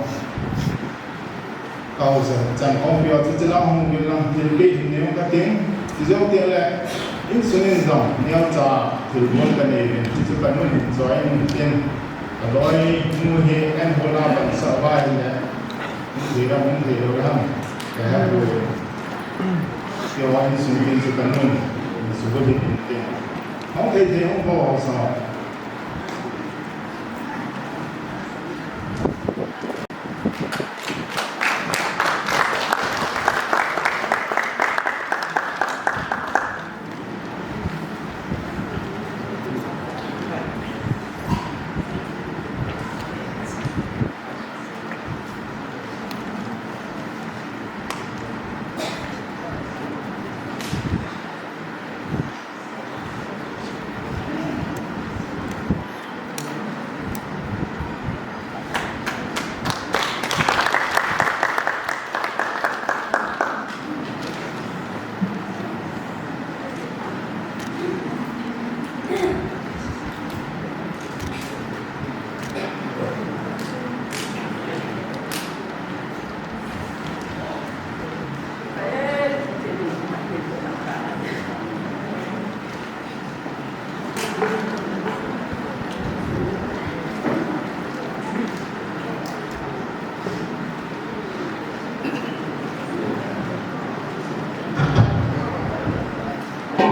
ka haosa chan khompi ho chu chilang hung gil lang, thil kei hin neo kating, chujou teng le, insung in jong neocha thilbol kanei uvin, chuchu kanu hin choi in tin, kaloi nu hi eiho la ban sa uva ahile, hung thei ham, hung thei lou ham, kahe poi. Keiho insung in chu kanun, insung in tin, hung thei thei hung bol sa.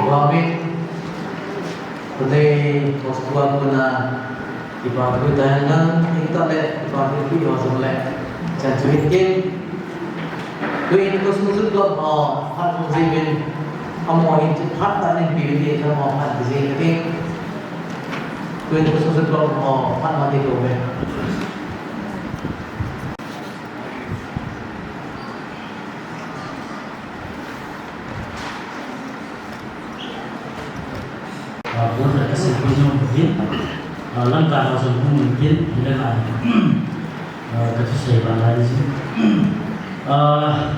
Vangin, kutei hospital kona, kipa thu tahen lang, hita le, kipa thu pi ho jong le, chan chu hin tin. Tuin Cosmos Club ho, phat hung jing uvin, amaho hin phat tah in pi uvin, amaho phat jing uvin. Tuin Cosmos Club ho, phat ma ti ko ve. Ah, pon khat kasei peh nom in, ah, Lamka ho jong hung in tin, hile ngai. Ah, kathusei ban lai ding. Ah,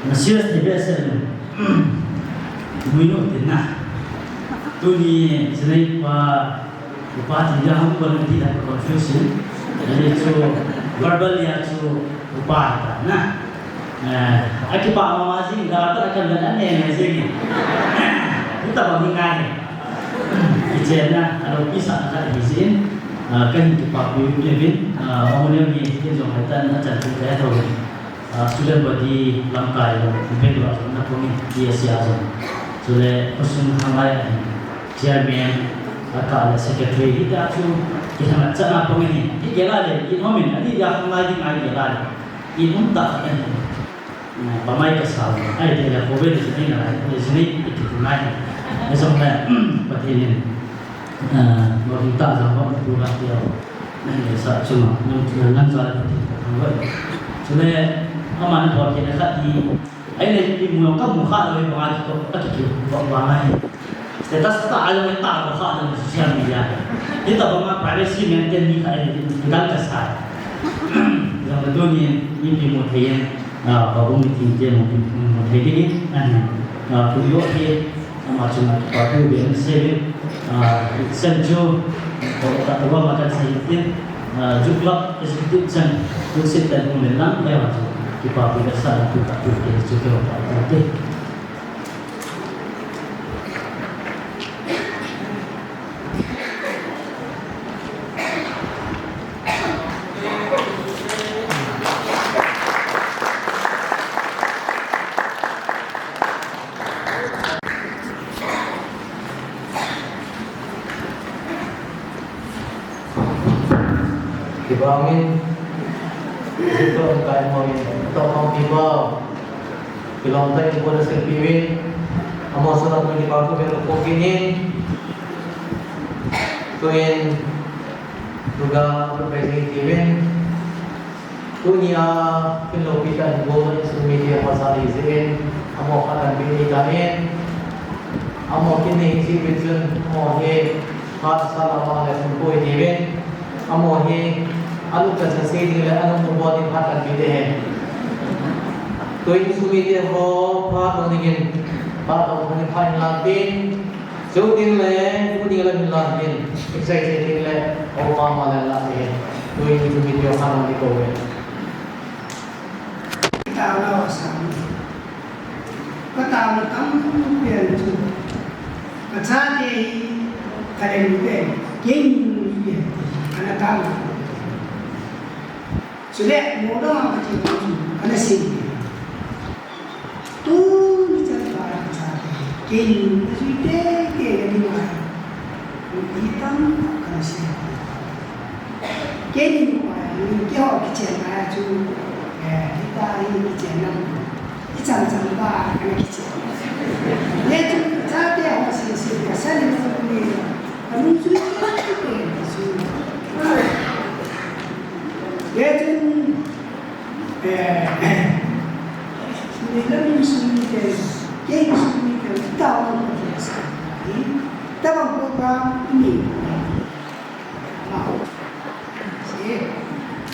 na serious thei behseh lou. Muinu tin na. Tuni, chinei pa, Upa ti dia hung kon ti la confusion. Ani chu verbal ya chu upa ta na. Eh, akipa mama jing da ta kan da ne ne jing. Uta ba mi ngai. Kichen na, alo pisa na ka hi jin. Ah, kahin kipapi uvin, ah, Mamuneo hi, kin jong haitan achan kin kahe thou uvin. Ah, student body lamkai jong, Bangalore jong ana pang in, T S A jong. Chule, khosung khanglai ahin, chairman, akah le secretary, hita chu, kilhang a chan a pang in, hi gel a le, in hom in, ani dia khanglai ding a gel a le, in hom tah khat ahin. Pamai kasa, ai, te la, ko ve, le, sini, na, le, sini, iti, tu, nai. Ahi song le, Pathen in, ah, mo, hita, jang, mo, tu, la, ti, o. Nai, le, sa, chu, ma, nang, nang, nang, sa, Pathen, ka, thang, ve. Chule, ama, na, bol, ke, na, khat, i, ai, le, i, mu, ka, mu, kha, le, ba, ki, ko, ka, ki, ki, ba, ba, ngai. Status ta a jong ta ko kha na social media. Hitabang a privacy maintain ni kha ni dan ka sa. Jong tu ni ni pi mo thei yen. Ah, ba bung ni tin te mo pi mo thei ding in. An, ah, tu yo hi, ama chunga kipa thu be an se be. Ah, sen chu, ko ta ta ba ma kan sa yin tin. Ah, Juklap executive chan, tu se ta bung le lang, ya wa chu. Kipa thu be sa tu ka tu ke chu ke wa ta te. Kibangin, sito kai mo in, to mo kiba. Kilom tai ko da se piwin. Amo sana ko ni pa ko bel ko kinin. Tuin, tuga ko pe ni piwin. Tunia, kin lo pi kan go na su mi dia pa sa ni zin. Amo ka kan bi ni kan in. Amo kin ni si bi chun, amo he, pa sa la ma le sun ko ni win. Amo hi, anu ka sa se ding le, anu mo bo ding phat kan pi te he. Tuin sumi te ho, phat lo ding in, phat lo ding in, phat in la tin. Chu ding le, tu ding le, min la tin. Exercise ding le, o pa ma le la te he. Tuin sumi te ho, phat lo ding ko ve. Ka taona ho sang. Ka taona tampen chu. Ka chate hi ka lem pen. Kei min pen. Ka na taona. Chule, mo dong a ka ti chu. Ka na sei. Tuni chan ka chate. Kei min na sui te ke ka ni mai. Ni tam ka na sei. Keini, eh, keiho kichen lai chu, eh, hita hi kichen lang. Ichan chan ba, kana kichen. Hichun, chate ho sese, ka sa ni ni, ka nung chu, chu. Hichun, eh, ni la min sum ni te, kei sum ni te, ta ho ke sa. Tabang ko ka ni.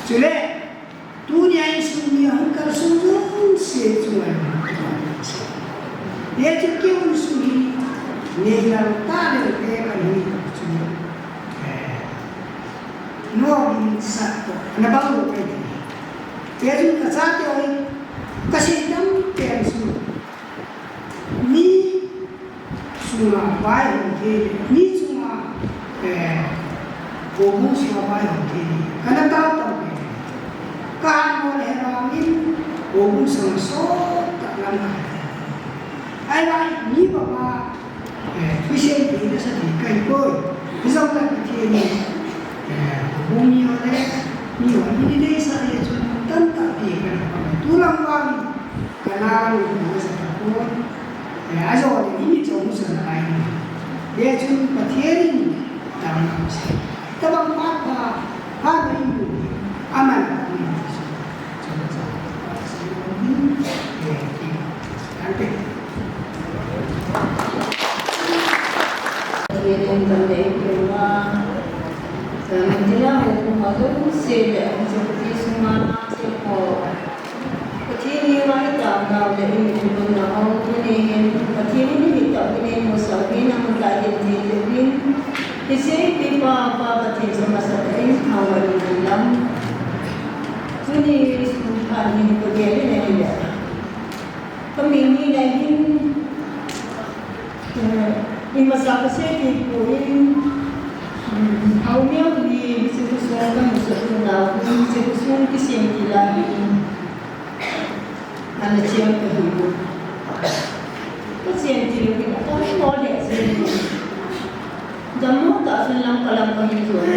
Chule, tunia insung mi ahung kalsong jouse chunga. Hichu kei insung hi, neilang tah le te kahi chu. Eh, no din sa to, na bang lo kai. Hichu ka sa te oi, ka sei tam te insung. Mi sunga vai hung thei, mi sunga, eh, houbung sunga vai hung thei, kana tao tao ve. Ka han mo le vangin, houbung sunga sot tah lam a. Ahivang mi banga, eh, Christian te na sa thei kai poi. Hijong le Pathen in, eh, houbung mi ho le, mi ho mi ni deisah le chun tamtah pi kana pang. Tulang vangin, Kana ni sa ta ko. Eh, ajo ni ni chong sa na ai ni. Hichun Pathen in tang na sa. Tabang pa pa, pa na in. Aman. Ante. Pathen in tang dei ko ma. Tang dei na ko ma ko se de, se ko ti su ma, se ko. Pathen henga i taona le i mitlhi lhunna ho tuni hin, Pathen in i mit tah u hin eimusah uvin, amun tah hin thei uvin. Hiche ipi pa, Pa Pathen chu masatah in thangvah in umhen lang. Tuni sun phat hin kagel in ahile. Ka min hi na hin, eh, i masa ka sei thei poi, um, Haokip ni Hiche khosung kahin sut nau, hiche khosung kisem til a hi ana chen kahi. Kachen til uvin adammo lheh jengin. Dammo tah chun Lamka lam kahin jon.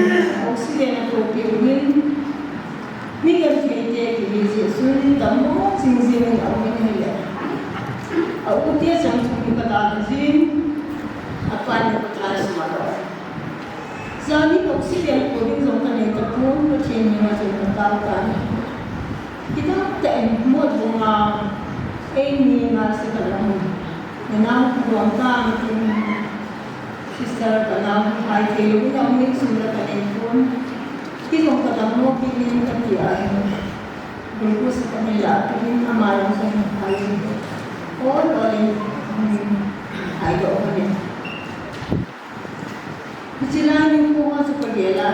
Oxygen atohpeh uvin. Mi genthei te kihi jeh chun dammo jing jengin aum in ahile. A u te chang chu kadalha jin. Apan le kachai sum alou. Jani oxygen pu ding jong kanei tapon, Pathen henga chun katao tan. Kidang tah in mot banga eini nasa kalam. Nanao luang tang tin sister kanao hai thei lou na min sum la kanei pon. Kei jong kadammo kit in kati ahi. Glucose kanei la tin ama jong sum hai. Ol ol in, hmm, hai do kanei. Hiche lai nikho ho chu kagel a,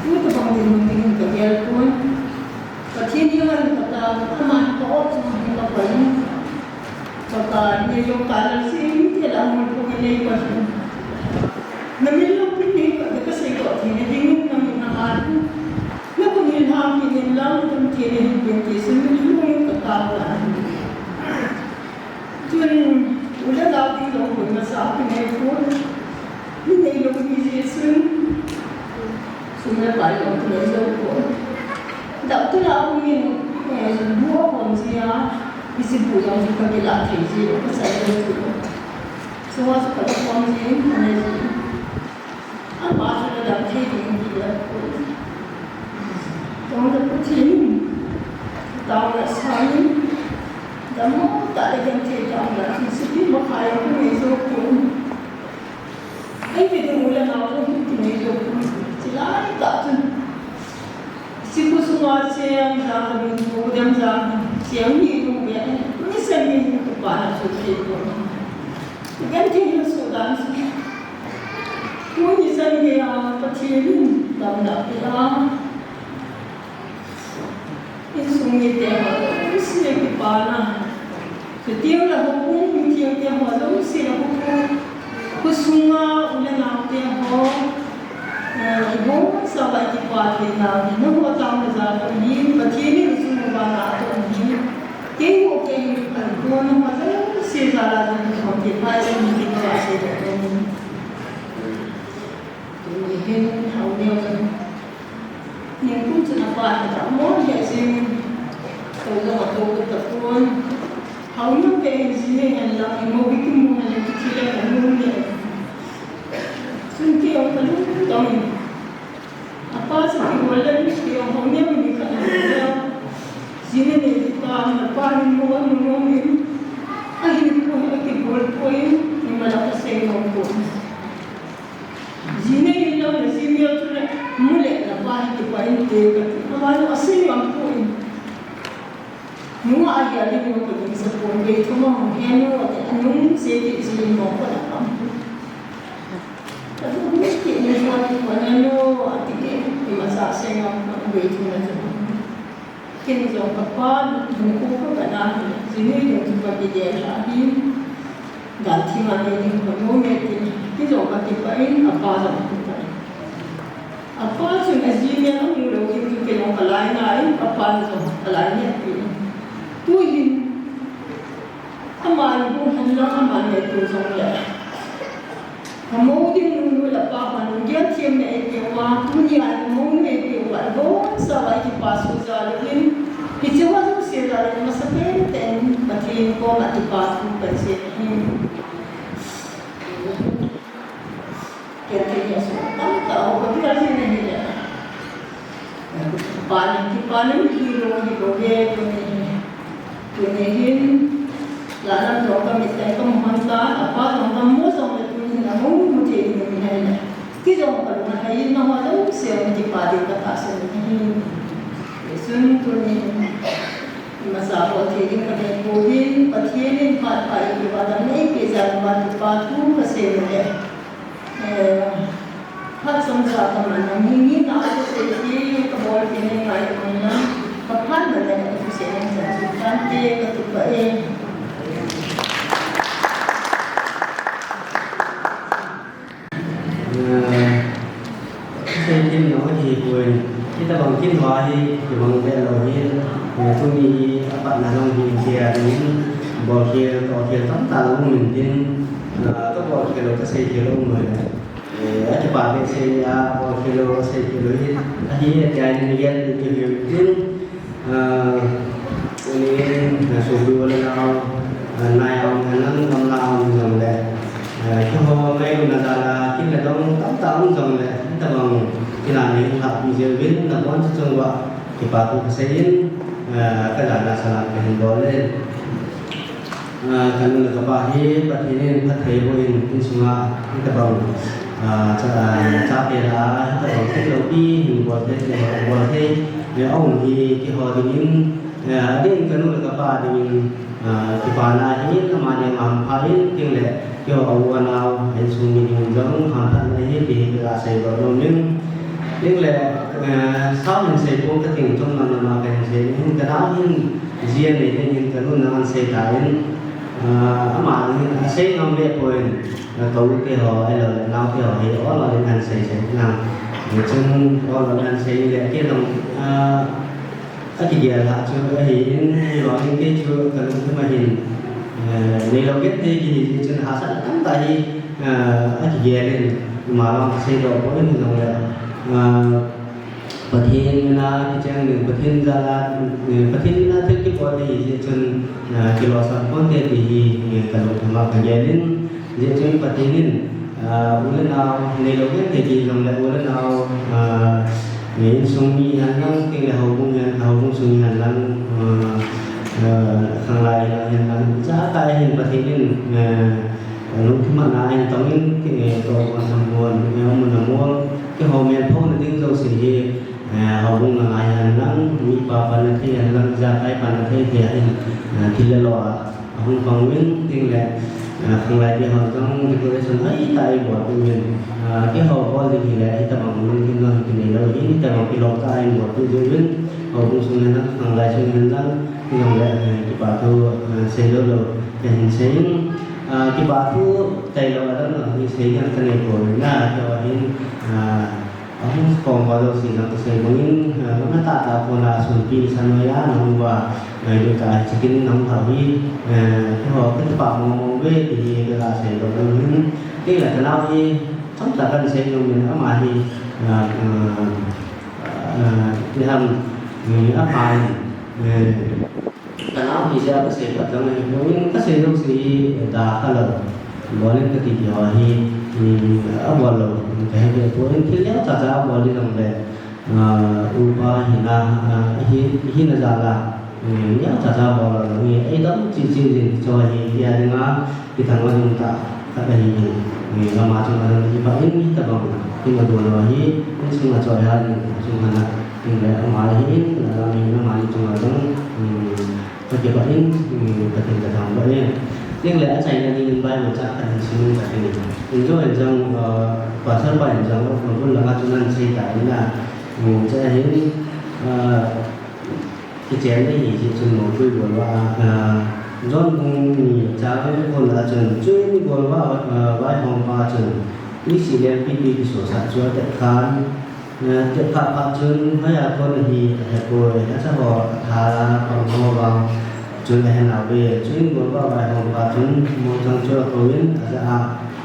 tu tobang dinmun ding hin kagel pon. Pathen henga hin katao, aman ka-op chu hin kapan. Kaka, neilou kalal se, mite lah a mul pon neipa hin. Namin lou pi neipa, kasei doh theina ding, namin na man. Nakhut hin lham kit in lang, nakhut hin lham kit in lang, nakhut hin katao tan. Chun, u le nao ding jong hoi masa kinei pon. Mi neilou mi jeh chun. Sum le pai jong kinei jou pon. Doctor a um in, eh, bu ahom jeh a, hiche bu jong chu kakilah thei jeh, kasei jou chu. Chu ho chu kakikhom jeh, kanei jeh. Ama chu nadam thei ding ti le. Tong le Pathen in, taona sangin, dammo tah le genthei tah in, hiche pi makhai a kinei jou pon. Eimi ding u le nao jong kinei jou pon. Hiche lai tah chun. Hiche khosunga cheng jang, ka ding u dem jang, cheng ni nu be, ni sen ni nu pa na chu thei pon. Genthei na soh dan chu. Tuni chan geiya Pathen in damna apeh a. Insung mite ho jouse kipana. Chuteng le houbung mithengte ho jouse le houbung. Khosunga u le naote ho. Eh, ibonchauva ikipa theina hi nangho taona jal ahi, Pathen in ichung uva na atoh ahi. Keiho kei hi, eh, kona ho jouse jal a jong kikhom thei pha in kipa sedoh ahi. Tuni hin, Haoneo jong. Ningkum chun apa hi dammo lheh jengin. Tou jong atou tapon. Haoneo kei hin jinei hen lang, imo kimu hen lang, kithi le kanom le. Chun kei jong kalungtong in. Apa chu kibol le, kei jong Haoneo ni ka na le. Jinei nei ti pa, apa hin mo, mo, mo, mo. Ahin ko hi kibol poi, imacha kasei nom poi. Jinei in lang le, ji mel chu le, mu le, napa hi kipah inte kati. Ama jong asei ngam poi. Nungah ahi a le, nu kagingsa pon, bei thum a hung he nu ati, anung se ti ji in mong ko na kam. Kadu hung ti ni ko ni ko na nu ati ke, imacha sei ngam poi, bei thum a chu. Ken jong kapa, nung ko ko kana, jinei jong chu kakigel ahi. Dan thim a nei ding kanom e tin, kei jong kakipah in, apa jong akipah in. Apa chun aji mel amu lou ding chu kei jong kalai ngai in, apa jong kalai ngai in. Tuhin, ama in hung hen lang, ama in nei tu jong le. Kamou ding nungnu le pa hon, gel themna eipeh uva, tunia kamouna eipeh uva, ibonchauva ikipa soh jal uvin, hiche ho jouse jal uvin, masapen tah in Pathen koma kipa thu kasei ahi. Ken thei asoh tamtah ho, kathi ahi nahile. Kipa ning, kipa ning hilou, hilou ve, tuni hin. Tuni hin, la lam jong kamit tah in kamu hon tan, apa jong kamu jong le tuni hin amu mu thei ding ahi nahile. Kei jong kalung alhai in, nangho jouse jong kipa ding katahsan in ahi. Hichun tuni hin, imacha bol thei ding kanei pouvin, Pathen in phat pha in eiva damna eipeh jal uva kipa thu kasei nom e. Eh, phat chomcha kaman a, mi, mi na a kasei ti, kabol ti nei ngai uvin lang, kaphat man le kathusei nom chan chu tante, kakipah e. Eh, sei tin no hi bu Tuni hi apatna jong hi tia ding in, bolkhel, tolkhel tamtah la um in tin, ah, ka bolkhel lou, ka seikhel lou um lou le. Eh, akipa behseh a, bolkhel lou, seikhel lou hi, ahi tia ding in, gel ding in tin, ah, tuni, ah, sopi u le nau, ah, nai a um hen lang, gamla a um jong le, ah, keiho ngailutna jal a, kin le dong tamtah um jong le, hitabang, kin a nei hung lhahpi jeh uvin, nabon chu chung uva, kipa thu kasei in, ah, ka jana salam kahin bol in. Ah, kanu le kapa hi Pathen in phatthei boh in, insunga hitabang, ah, cha, ah, chate la, hitabang thil loupi hin bol thei, bol thei, eh, aum hi keiho ding in, eh, adeh in kanu le kapa ding in, ah, kipana hi, amani aman pha in, tin le, keiho u anao, insung mi ding jong hamphatna ahi, ti hi kasei bol nom in. Tin le, eh, sao hin sei pon kating, chom lam lam a kahin sei in, kanao hin, ji anei ding in, kanu in ahin sei tan, ah, ama hin asei nom le poi, ah, ka u te ho, ahilou le, nao te ho hi, ol ol in ahin sei sei na. Hichun, ol ol in ahin sei le, kei jong, ah, akigel lhah chu ahi in, ahivang in kei chu kalungthim a hin, eh, neilou genthei kihi jeh chun hahsatna tamtah hi, eh, akigel in, ima vang kasei doh poi in jong le, eh, Pathen mina kicheng ding, Pathen jal a, eh, Pathen mina thil kibol ahi jeh chun, eh, kilosam ponte ti hi, eh, kalungthim a kagel in, jeh chun Pathen in, ah, u le nao, neilou genthei ti jong le u le nao, ah, insung mi hen lang, tin le houbung hen, houbung sung mi hen lang, ah, ah, khanglai hen lang, ijakai hin Pathen in, ah, lungthim a na ahin tong in, tin le tohgon thamgon, eh, mun a mol, keiho melphouna ding jouse hi, eh, houbung a ngai hen lang, mipa panna thei hen lang, ijakai panna thei thei a hin, ah, thil le lo a, ahung pang uvin, tin le, ah, khanglai te ho jong decoration hoitah a eibol uvin, ah, keiho bol ding hile, hitabang lungthim jong kinei lou, hitabang kilom tah a eibol uvin, houbung sung hen lang, khanglai sung hen lang, tin le, eh, kipa thu, ah, sei lou lou, kahin sei in, ah, kipa thu tailou a dang, ah, hi sei ding kanei poi na, keiho hin, ah, Ahung khom uva jouse jong kasei bang in, eh, gamla tahtah kona sunpi sa noiya nahung uva, eh, ngailutah a hiche kin nahung lhah u hi, eh, keiho kakipah mong mong uve ti hi kaga sei bang in, tin le kanao hi, chomcha kahin sei nom in ama hi, eh, eh, eh, ipi ham, eh, ama hi, eh, Kanao hi jeh a kasei phat jong ahi, houin kasei jouse hi, eh, da kha lou. Bol in kati kit ho hi, um, abol lou. Kahe ve poi, thil neocha cha abol ding jong le, ah, upa hina, ah, hi, hina jal a, um, neocha cha abol lou. Hi, eidam cheh cheh jing chu hi, tia dinga, Kithang a jong tah khat ahi in, eh, ama chunga jong kipah in hitabang, kin adon u hi, insung a choi hal in, insung hal a, tin le ama hi in, alam in amani chunga jong, um, kakipah in, um, Pathen kathangvah e. Tin le achaina ding in Bible chang khat hin sim in kati in. In jong, in jong, uh, pastor pa in jong, uh, bul langa chun ahin sei tan a, um, chu ahin, uh, Kichen ding ahi jeh chun moupui bol uva, ah, John bung ni chang khat a chun, chuin golvah, ah, vaihompa chun, isi lengpitwi kisosah chu atetkhan, ah, atetkhah phat chun, hoiya kon ahi ahepoi, achaho atha pang ho vang chun ahenauve. Chuin golvah vaihompa chun mongchang chu akouvin ajah a,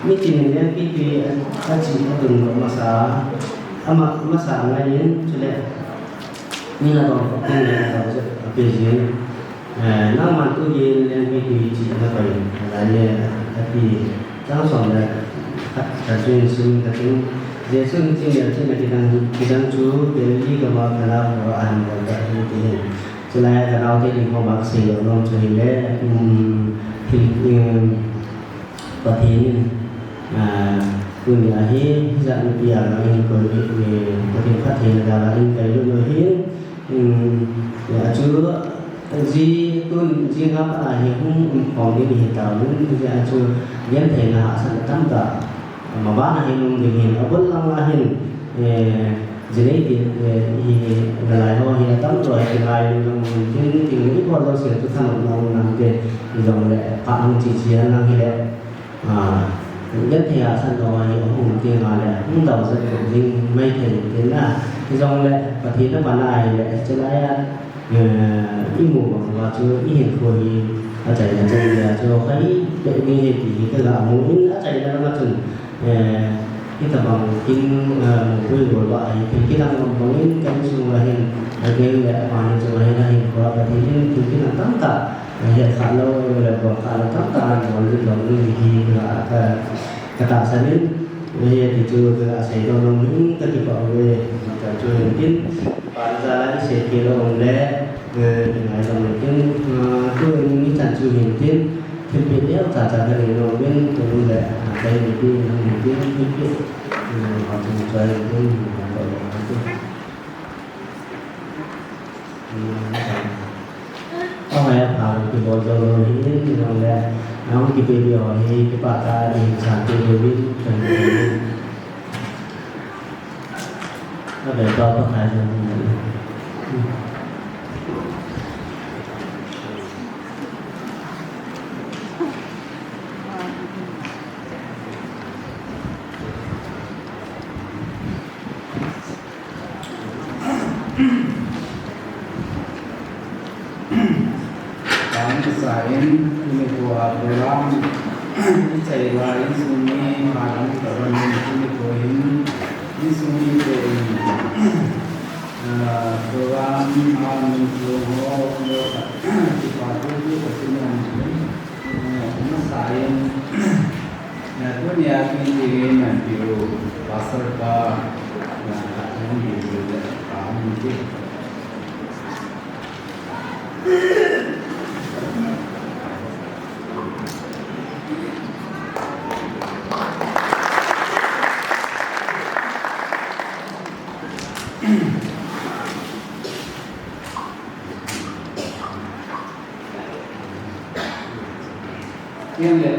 mitin in lengpitwi a, achih atundoh masa a, ama, masa angaiyin, chule Min adong khop teng le adong jep ape jin. Eh, nangman tugin lengpitwi chih nakoi, alai le, ati. Chang som le khat, khat chun sim khat in, Jesun hiche melchihna kidang, kidang chu Galilee gam a Cana kho a ahin bol tah ahi, ati. Chulai a kanaote ding ho vang kasei nom chu hile, um, thil, um, Pathen in, ah, tunia hi, hijat mipi a vang hin koi, eh, Pathen phattheina jal a hin kailut u ahin, um, achu, ji, tun, jing a pat a hi hung um khom ding ahi tauvin, achu, gentheina hahsatna tamtah, maban a hin um ding ahin, abul lang a hin, eh, Jinei tin, eh, hi, nalai ho hi atam jo hi, nalai lu jong tin, tin, ibol jouse chu thanopna um nante, hijongle, phat hung chi chi a nang hile, ah, genthei hahsatna ho hi, hung um teng le, hung dau jat ding maithei tin na, hijongle, Pathen a pan a hile, hiche lai a, Eh, imu bang uva chu ihinkho hi achaina chan geiya chu hoiya ding ham ti hi kaga mu in, achaina lama chun, eh, hitabang kin, eh, mupui gol ba ahi, thil kilang bang bangin ka insung uva hin, agei le amani chunga hin ahinkho a Pathen in thil kilang tamtah, eh, het kha lou, le bol kha lou tamtah anabol lou ding hi ka, ka, katahsan in, eh, hiti chu kasei nom nom in kakipah uve, ka chu hin tin, pan jala isei kit lou le, Eh, kingai jong le tin, ah, tuin nichan chu hin tin, thilpeh neo chacha kanei nom in, tun le, ah, kahin peh nom in tin, thilpeh, eh, ho chung choi in tin, ah, to le tin. Hmm, ahoiya pha kibol jong lou hin, jong le, ah, kipeh diu hi, kipah tah in, san tin, tin, tin. Tuni nikho a program ichai uva insung mi pha lam tobang in tuni nikho hin insung mite in, ah, program a min chu ho lo ka kipa thu thu ka chu min, eh, masa in, eh, tunia kin ti min man tiu pastor pa, ah, ka min tiu le ka min tiu. Tin le,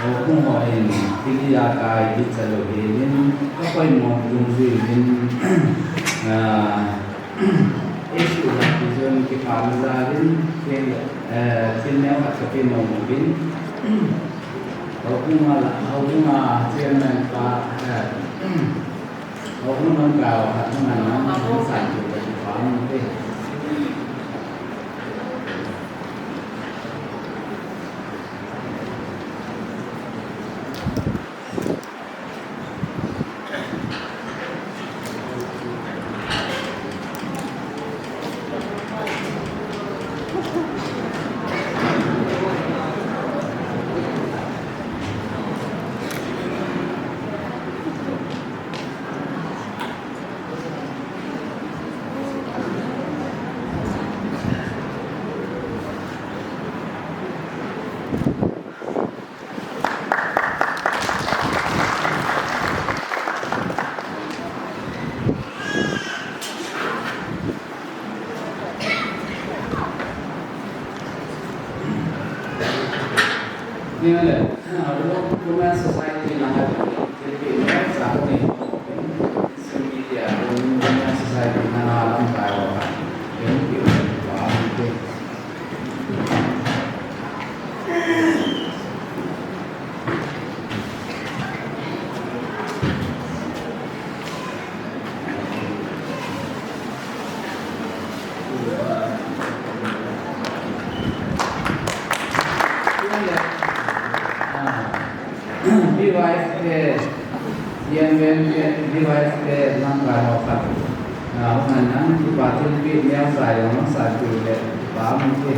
houbung ho in, thil hi akai kit cha lou helin, ka poimo dungjuiyin, ah, issue khat ti chun kipana jal in, tin le, eh, thil neo khat ka pe nom uvin, houbung a, houbung a chairman pa, eh, houbung lamkai ho khat hung a nang, hung san tu ka kipah um te. Tin le, ah, Women Society langa thilpeh neo cha kahin pe nom in, social media, Women Society langa lamkai ho khat kahin pe nom in. Ah, V Y F K, V Y F K, V Y F K lamkai ho khat. Ah, hung hen lang, kipa thilpeh neo cha jong masa tiu le, kipa um te.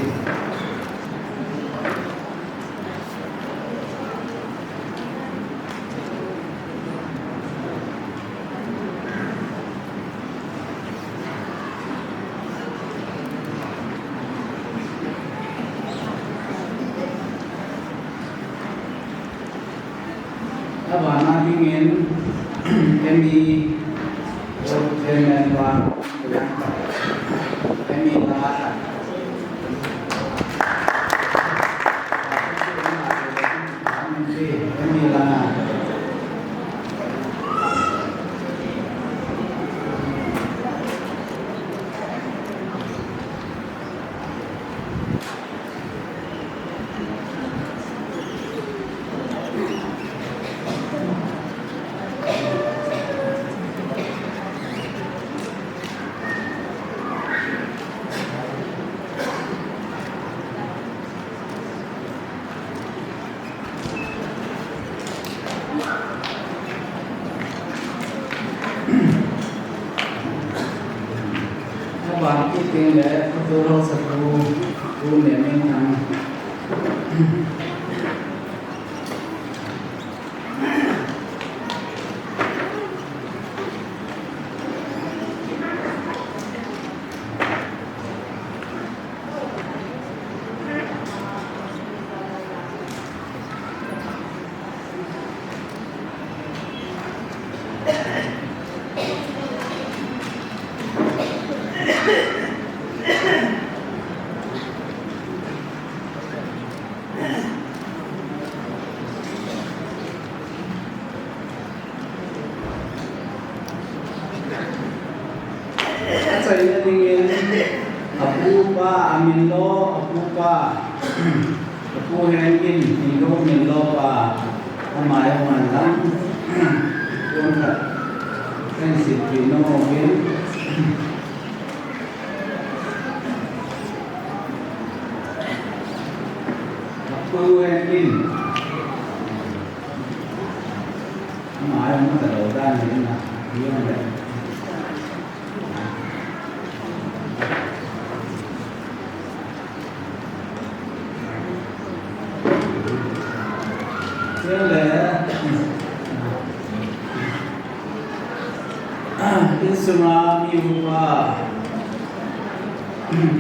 Abana dingin, M E, Chairman pa, M E la, Tin le, Pu Turo Sapu, Pu Neming Ang. Achaina dingin, apupa, amin lo, apupa, Apu Hengin, Hingdo min lo pa, ama jong alang, tun khat, friendship ti nom in. Apu Hengin. Ama jong ka lo dan ni na, ni jong le. Chule, insunga mi upa,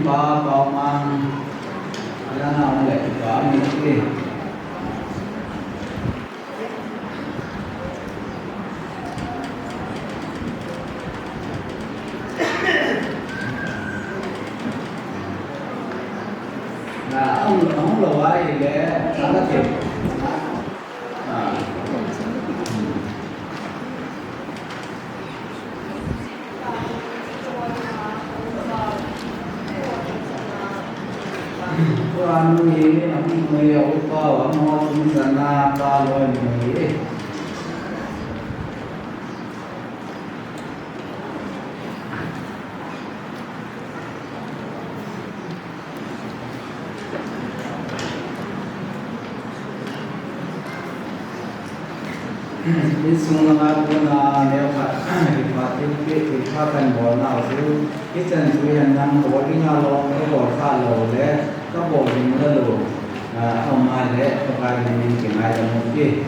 Pa Paomang, langa um le Pa mi ti. Na, ahung, ahung lou ahile, na la te. Ah. Tua nu hi, a nu hi, a upa, a mo tum sana, pa loi nu hi. Insung lama kona neo khat, kipa thilpeh, kipa kan bolnau chu, hichan chu hin nang bol ding a lom, kabol kha lou le, kabol ding la lou, ah, ama le, kakai ding in kingaidam u hite.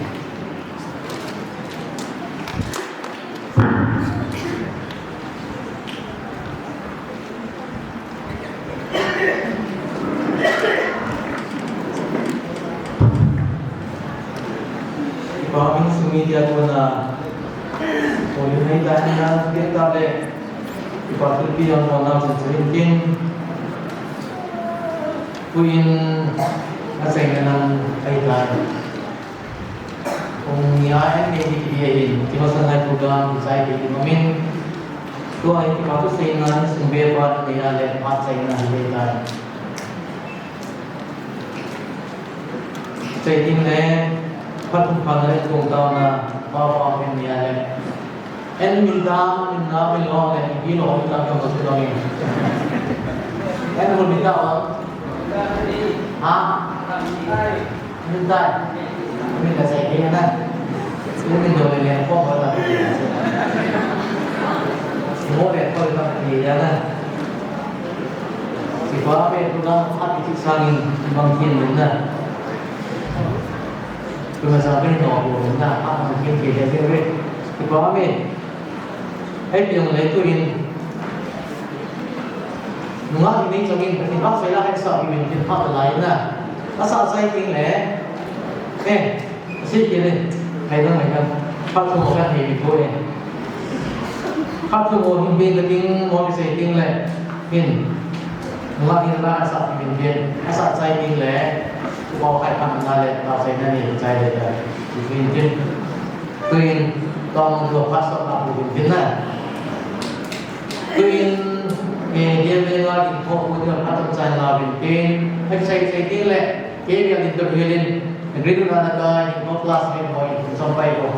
Kipa min sung media kona, Holy Night a hin na, tin ta le, kipa thilpeh jong kona, chin chin tin. Tuin, achaina nang ahi tai. Kum ni a N K D P A in, Devotional Night program, kichai kit in umin. Tua hi kipa thuseina, insung be pa, ni a le, phat chaina, hi le tai. Chai ding le, phat thum phat le, kong taona, pa pa, ni a le. En min da, min da, min lo le, min lo, min da, min lo, min lo, min. En min da, ha? Min da. Min da sai ke na. Min min do le le, ko ko la. Mo le ko la ke ya na. Kipa be tu da, ha ki sangin, bang kin min na. Tuna sa pen no ko na, a ma kin ke de de. Kipa me. Hei pi jong le tuin. Nunga ni nei chongin, ni ba sai la hai sa pi min kin pa lai na. Asa sai king le. Eh, si ke le. Hai dang hai dang. Pa ko ka ni ko e. Khat chu mo hin be ka ding, mo kisei ding le, hin. Nunga hin la asa ding hin, asa chai ding le, upau khai pan na le, ta chai na ni chai le ta. Hin hin. Tuin, tong lo pastor na bu hin hin na. Tuin, eh, dia me la din ko bu dia pastor chai na bin tin. Hai chai chai ding le, ke dia din to hin. Grade na na ka, ko classmate mo, sampai ko.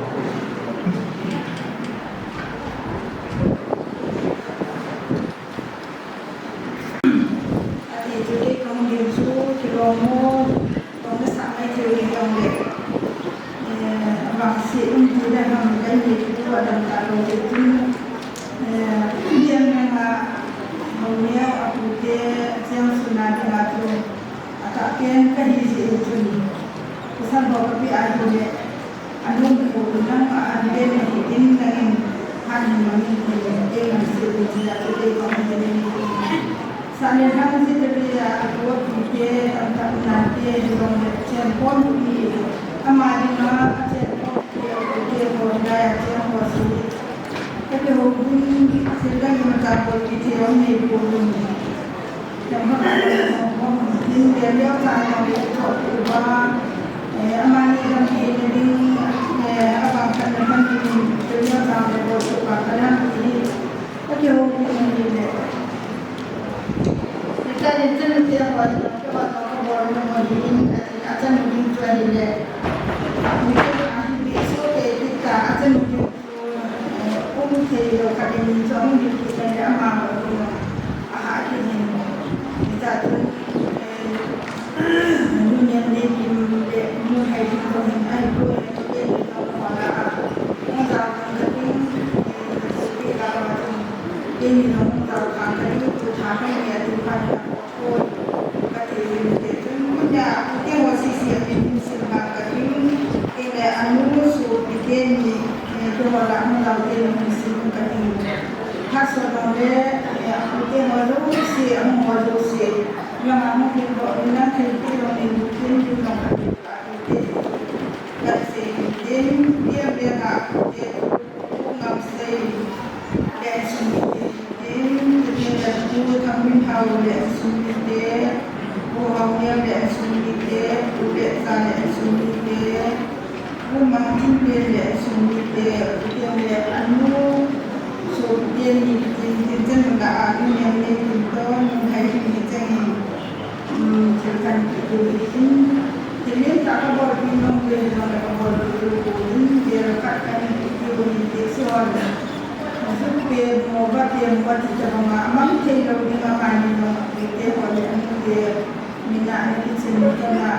Ati chu kei kahung ding chu kilom mo, kahung nasah mai thei ding kahung le. Eh, vangset um ti le ham kai ni chu adam ta lou ti chu. Eh, Indian na ha, hung neo, Atu, atah pen kahi jeh chun, pasal ho kapi ahile, anung ko nang a han le ne hi in nangin han hi mangin hi le, e nang se le jia tu le kong hi le ni. Sa le hang jia le le ya, ko pi te, tam tam nan te, hi long le, chen pon ni, ama di ma, chen pon te, ko te ko la ya, chen ko si. Kati ho bun, sila ni mata ko ti ti ong ni ko bun. Yang ha ko ko din dia dia ta ko ko ko ba. Eh, ama ni dam ni ni ding, eh, abang kan kan ni dia dia ta ko ko ba kan ni. Kati ho bun ni le. Kita ni chen ni ko ko ko ko ko ni ni. Ati a chen ni ko ni le. Ni ko a ni so ke kita a chen ni Kum thei lou khat in chong ni ti le ama lo ni a ha ki hin. Ni ta tu, eh, nu niam ni kim le nu hai kim ko hin ai ko le ko ke ni ko ko la a. Ko ja kan ka tin, eh, ki la ma tu. Ke ni no ko ja kan ka tin ko tha hai ni a tu pa ni. Kati in, kati in, kunya, kati ho sisi amin, sin bang kati in, kati le anu su, kati ni, eh, kati ho la, anu la, kati ni, sin kati in. Haso no le, eh, kati ho lo si, anu ho lo si, yang anu kati ho, ina kati ho ni, kati ni, kati ho kati, kati si, kati ni, kati ni, kati ni, Pu Ngamsei le insung mite, tin, tin le Pu Thangminhao le insung mite, Pu Haoniam le insung mite, Pu Letsa le insung mite, Pu Mangthinpen le insung mite, tin le anu, so tin ni tin, tin chen la a, tin ni tin to, ni hai tin ni chen ni. Thil kan ti diu hi in, thil in ta ka bol pi nung le nung le ka bol pi diu ko in, thil khat kan ti diu hi ti si hon. Zuk pe mo ba pe mo ba ti ta ba ma, amang thei lo ding a mani nung a pe te ho le anu te, mina ni ki chin ni ka na.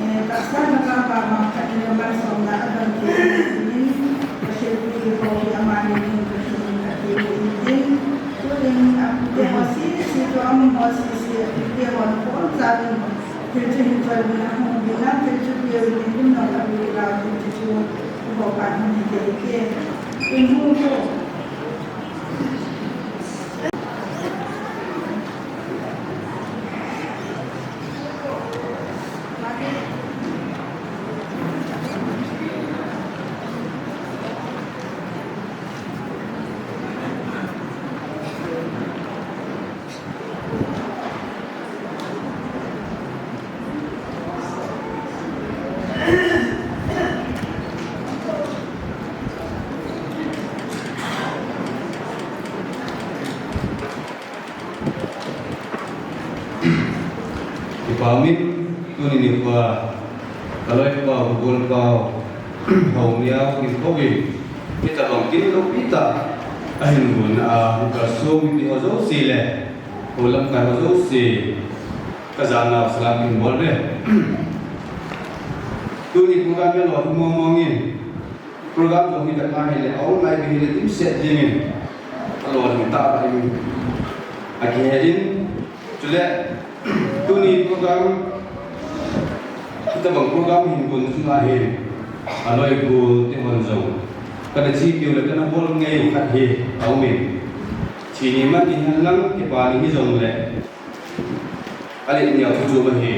Eh, ta sa na ka ba ma khat ni man som na a dam ti ni, ka thil pi ho hi a mani nung ka thil ka ti diu in tin. Tu in a pu te ho si, si to am ho si, si a pu te ho na ko sa ni. Thil chu hin choi bina hung bina, thil chu pia bina, bina la bina la, thil chu chu, chu ho pa hung hi te ke. Kin hu hu. Kipa umin, tuni nikho a, ka loipau, ka golpau, Haoniam, Haokim, Haokim, hitabang kin loupi tah a hin gon a, hung kalsong mipi ho jouse le, ho lamkai ho jouse, ka jana u salam kahin bol uve. Tuni program hi alolhing mong mong in, program jong hi vet ma hile, a online hi le dimset ding in, alolhing tah in, akihe in, chule, tuni program, hitabang program hin gon sunga hin, aloi gol te hon jong, kana che keu le kana bol ngei u khat hi aumin. Che ni man in hen lang, kipa ni hi jongle, alet neo chu chu ma hi,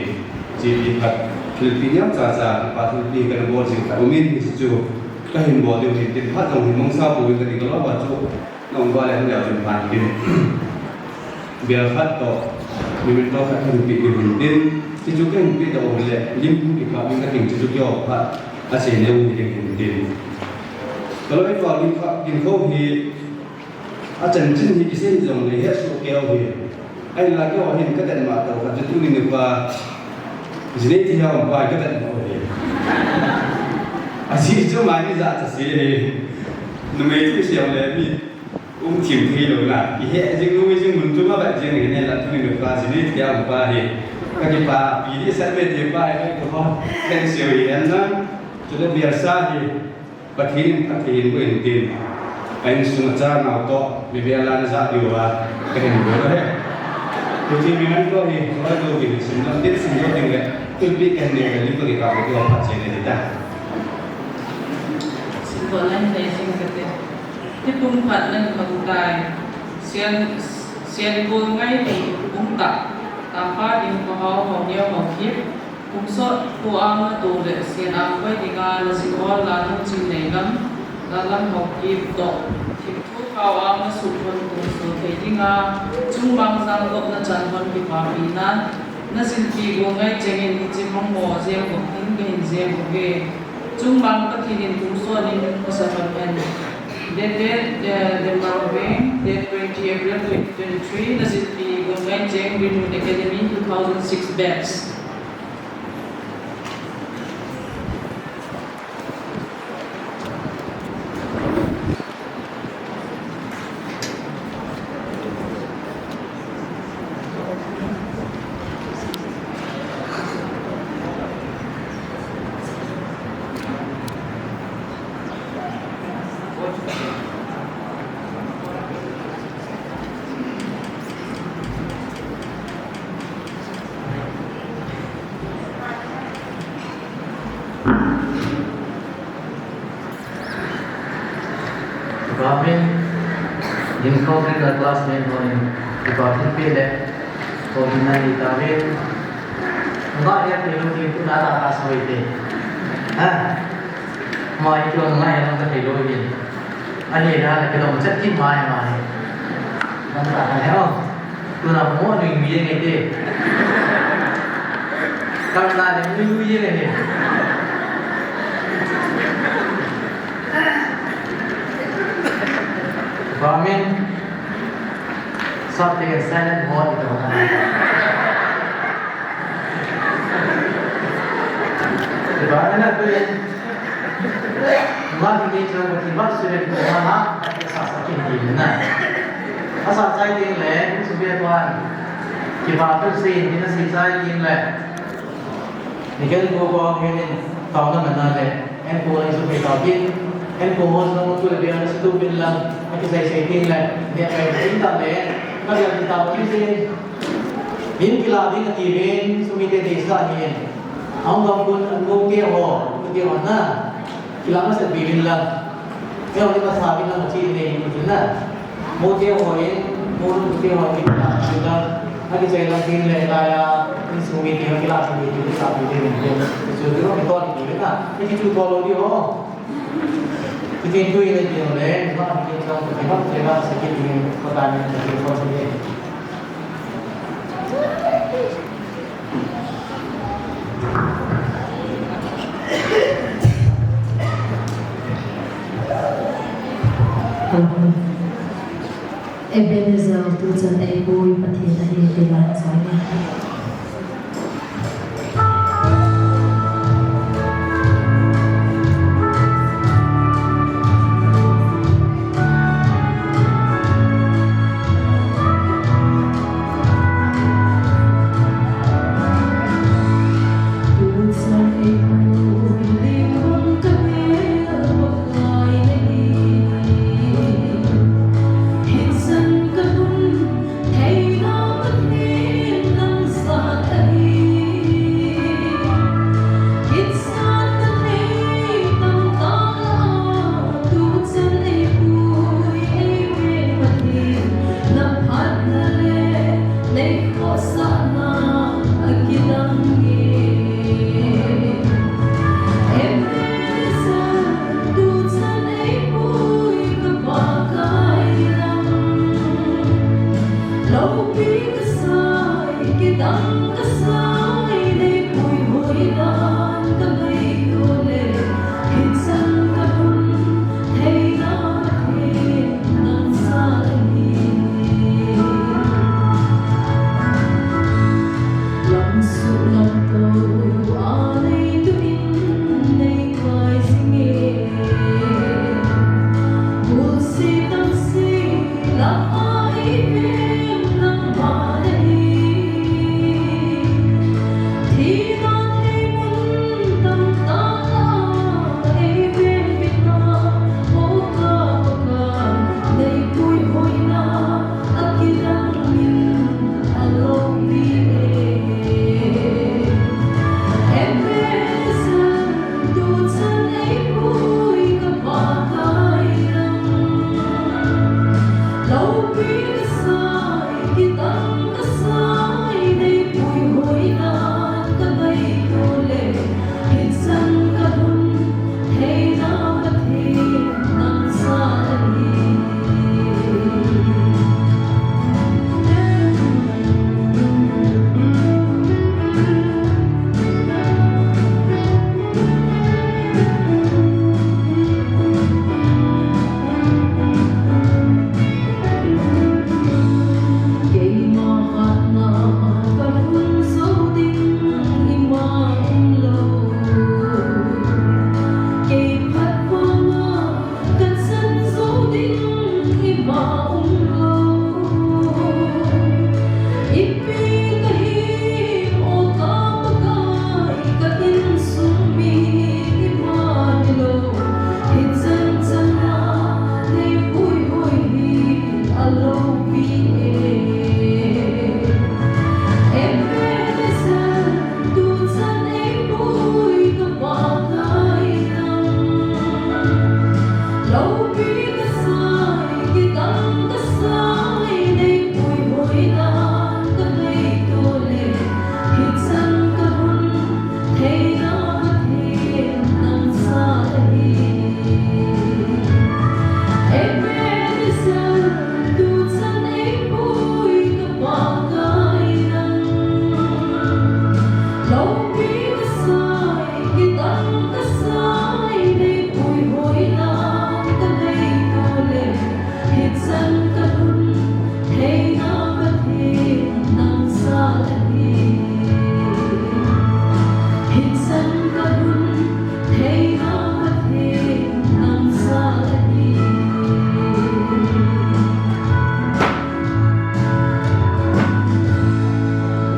che ti khat, thilpi neo cha cha, kipa thilpi kana bol jing khat umin, hiche chu kahin bol diu hin tin, phat jong hin mong sa poi, kati ka lou va chu, nong va le neo chun phan tin. Bel khat toh, memento khat kahin pe diu hin tin, hiche chu kahin pe toh le, lim hung kikap in kating, hiche chu kio phat, ache neo hi ding hin tin. Ka loipau Ginkhou, Ginkhou hi, achanchin hi kisei jongle, hesoh keu hi. Ahinla keiho hin kadet ma toh khat chu tuni nikho a, jinei thei a um pa hi kadet ma u hi. Ajeh chu mani jachat se hi. Numei thu seo le mi um thim thei lou na. Kihe jing, numei jing mun chu ma vet jing hi ne la, tuni nikho a jinei thei a um pa hi. Ka kipa, pi di sa me thei pa hi, ka kipa. Ken seo hi en na. Chule bel sa hi. Pathen in phatthei hin boh in tin, a insung a cha nao toh, mi bel a na ja diu va, kahin bol ahi. Tuti mi man ko hi, ko ai ko ki sim lo, tin sim lo ding le, tun pi kan ne le, ko ki ka ko pa che ne ta. Sim lo nan ne sim ka te. Ti pung phat nan ka tai. Sian, sian ko ngai ti pung ta. Tam pa ding ko hau hau neo hau ki. Kum sot, kum ang na to le, sian ang pai dinga, na si ol la, na chin nei lam, na lam hau kip to. Thip thu khau ang na su thon kum so thei dinga, chung bang sang gop na chan hon kipa pi nan, na silpi go ngai cheng in, hichi mong mo, ziang gop in, ka hin ziang gop ve. Chung bang Pathen in kum so nin, ka sa thon hen. Date, date, eh, the Mawbang, date twenty April twenty twenty-three, na silpi go ngai cheng, Renewed Academy two thousand six batch. Amen. Din ko ka classmate ho in, ko tin pi le, ko din na ni ta ve. Nga ya ke lo ki ku na ta ka so ite. Ha? Ma i ko nga ya ka ke lo ni. Ani na ke lo chat ki ma ya ma ni. Man ta ka ya. Tuna mo nui nui jeng e te. Kam na le nui nui jeng e te. Amen. Sa te silent mode ito na. Amen na tu. Mati ni chang mati ba sure ko ma ha, sa sa kin di na. Asa chai ding le, su bia tuan. Kiba tu sin, ni na si chai ding le. Ni ken ko ko min in, tau na mana le. En ko ni su pe tau kin. En ko mo su tu le bia su tu bin lang. Aki sai sai kin le. Ni pe kin ta le. Ka bia kin tau kin sin. Min kila ding ati bin, sumi te te sa ni. Ang gam kun ang gam ke ho, ke ho na. Kila ma se bi bin lang. Kei ni masa bin lang chi ne ni na. Mo kei ho in, mo kei ho in kila, kila. Aki chai lang din le la ya, ni sumi kei kila sumi kei kila sumi kei kei. Su kei kei to ni na. Ni tu to lo di ho. Ni tu ni le di ho le, ma ni to ni ma kei la sa kei ni ko ta ni ko ni. Ebenezer, tuchan eipui Pathen ahi ti lang chang e.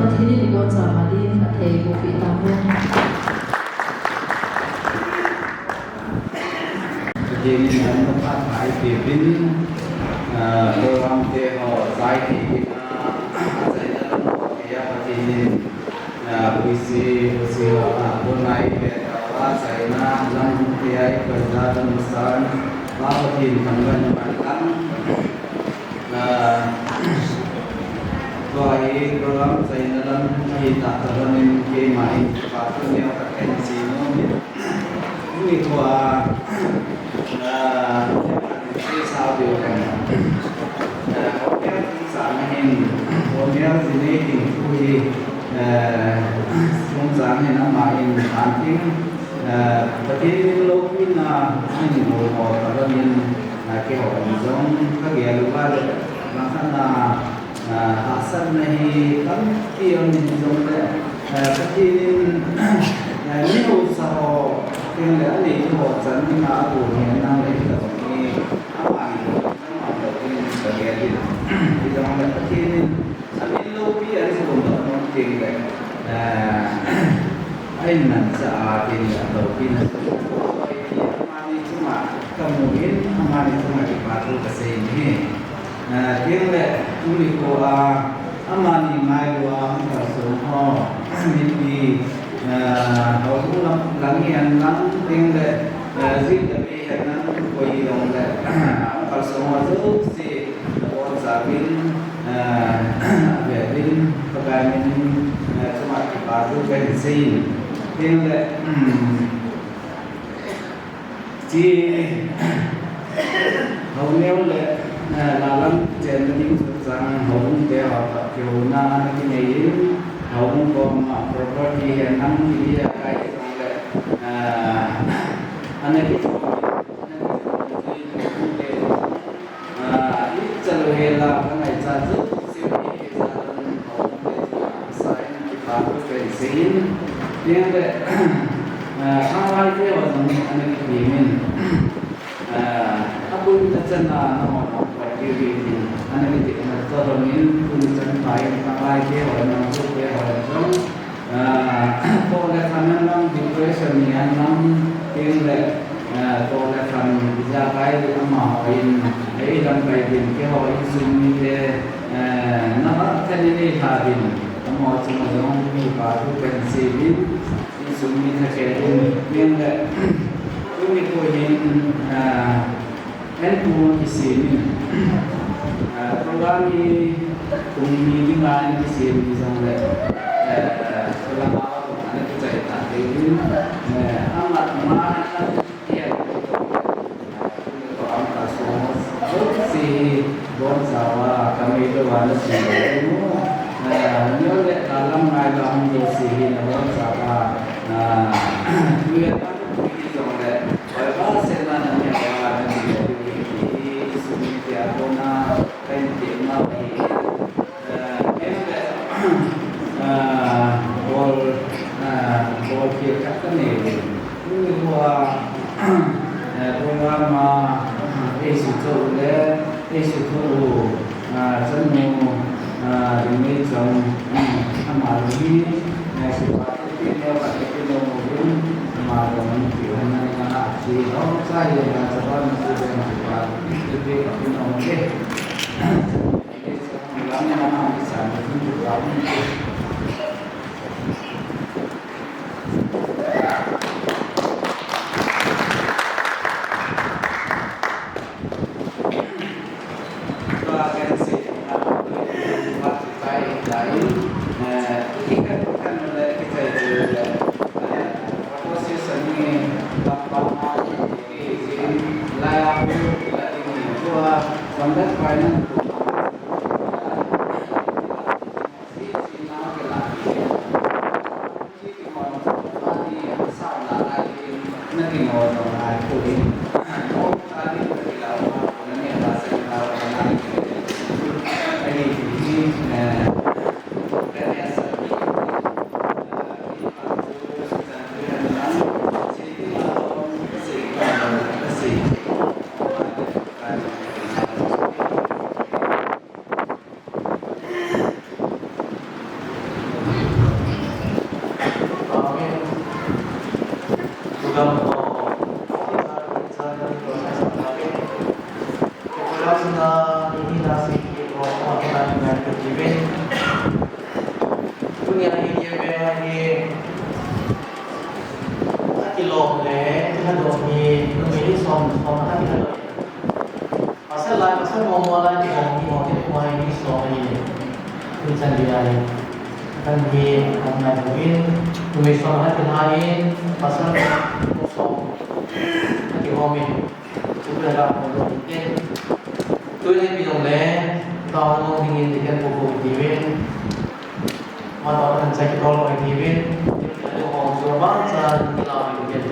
Pathen in ibonchauva din athei bohpi tahen. Pathen in damna phatthei eipeuvin, ah, program te ho chai thei ding a, achaina lam ho keiya Pathen in, ah, huisi, huisi ho, ah, kona eipeh tauva, achaina lam ho keiya eipeh jal un masan, Pa Pathen thangvah in umhen lang. Ah, tua hi program chaina lam ahi tah tah in keima in kipa thu neo khat kahin sei nom in. Tuni khoa, ah, sei sao diu kahi. Ah, Homial chungchang ahin, Homial ji nei ding thu hi, ah, chungchang ahin ama in phan ding, ah, Pathen in loupina ahin bol ho tah in, ah, keiho in jong kagel uva le, langkhat a, ah, hahsatna hi tampi um in hijongle, ah, Pathen in, ah, mi hausa ho, tengle anei ho chan in a agon hi nang le hi tah hi, ama in, ama in, Pathen in kagel in, hijongle Pathen in amin loupi ahin bol nom tengle, ah, ahin manchah a tengle aloupina chu, amani chunga kamu in, amani chunga kipa thu kasei in ahi. Ah, tengle, tuni khoa, amani ngailua, hung kalsong ho, mipi, ah, houbung lam, lang hihen lang, tengle, ah, jing le bei hihen lang, koi hijongle, hung kalsong ho jouse, nabonchauvin, ah, avetuvin, Pakai min in, ah, chunga kipa thu kahin sei in. Tengle, um, Chi, Homial le, eh, Lalam chenna ding chungchang houbung te ho toh kihouna ana kinei in, houbung koma property hi anang hi akai jongle, eh, ana ki, ah, ichan lou hela, kangaichat jouse hi, ichan lou hela, sign kipa thu kahin sei in, tengle, ah, khanglai te ho jong ana kitem in, ah, abul na chan a, nangho jong koi kit in, ana kitem na toh jong in, tuni chan pha in, khanglai te ho, nangho te ho jong, Ah, toh le khan a nam, depression ni a nam, tengle, ah, toh le khan ijakai le amaho in, eilamkai din keiho insung mite, ah, nangho thaneina nei lha din, amaho chunga jong kipa thu kahin sei in, insung mi thakhel in, tengle, tuni kho hin, ah, An pu kisem in, ah, program hi pung ni dinga an kisem in jongle, eh, program a ana kichai tah ding in, eh, amat ma, ah, program ka so, so si bonchauva, kamei louva na si, eh, neo le kalam ngai lam do si hi nabonchauva, ah, tu ya ta ki jongle, Hoiba sena nani a nani a sumi tia kona kahin ti ma hi. Eh, em le, ah, bol, ah, bol khat kanei. Tuni khoa, eh, program a, ah, eisutou le, eisutou, ah, chanu, ah, Ringneichong, ah, ama hi, eh, supa Tunia hi, hi, hi, akilom le, kihadong hi, numei hi som, som a kihadong. Pasal lai, pasal mo, mo lai, kihong, kihong, kihong, hi, som hi. Hi chan dia hi. Kan hi, kan ngai hovin, numei som a kihadong hi, pasal som, kihong hi. Tunia ka hung ding in. Tunia pi dong le, tao na mong ding in, ding kan pu pu ding in. Ma tao kan chai ki tol ko ding in. Tunia hung suh bang chan ki lau ding in.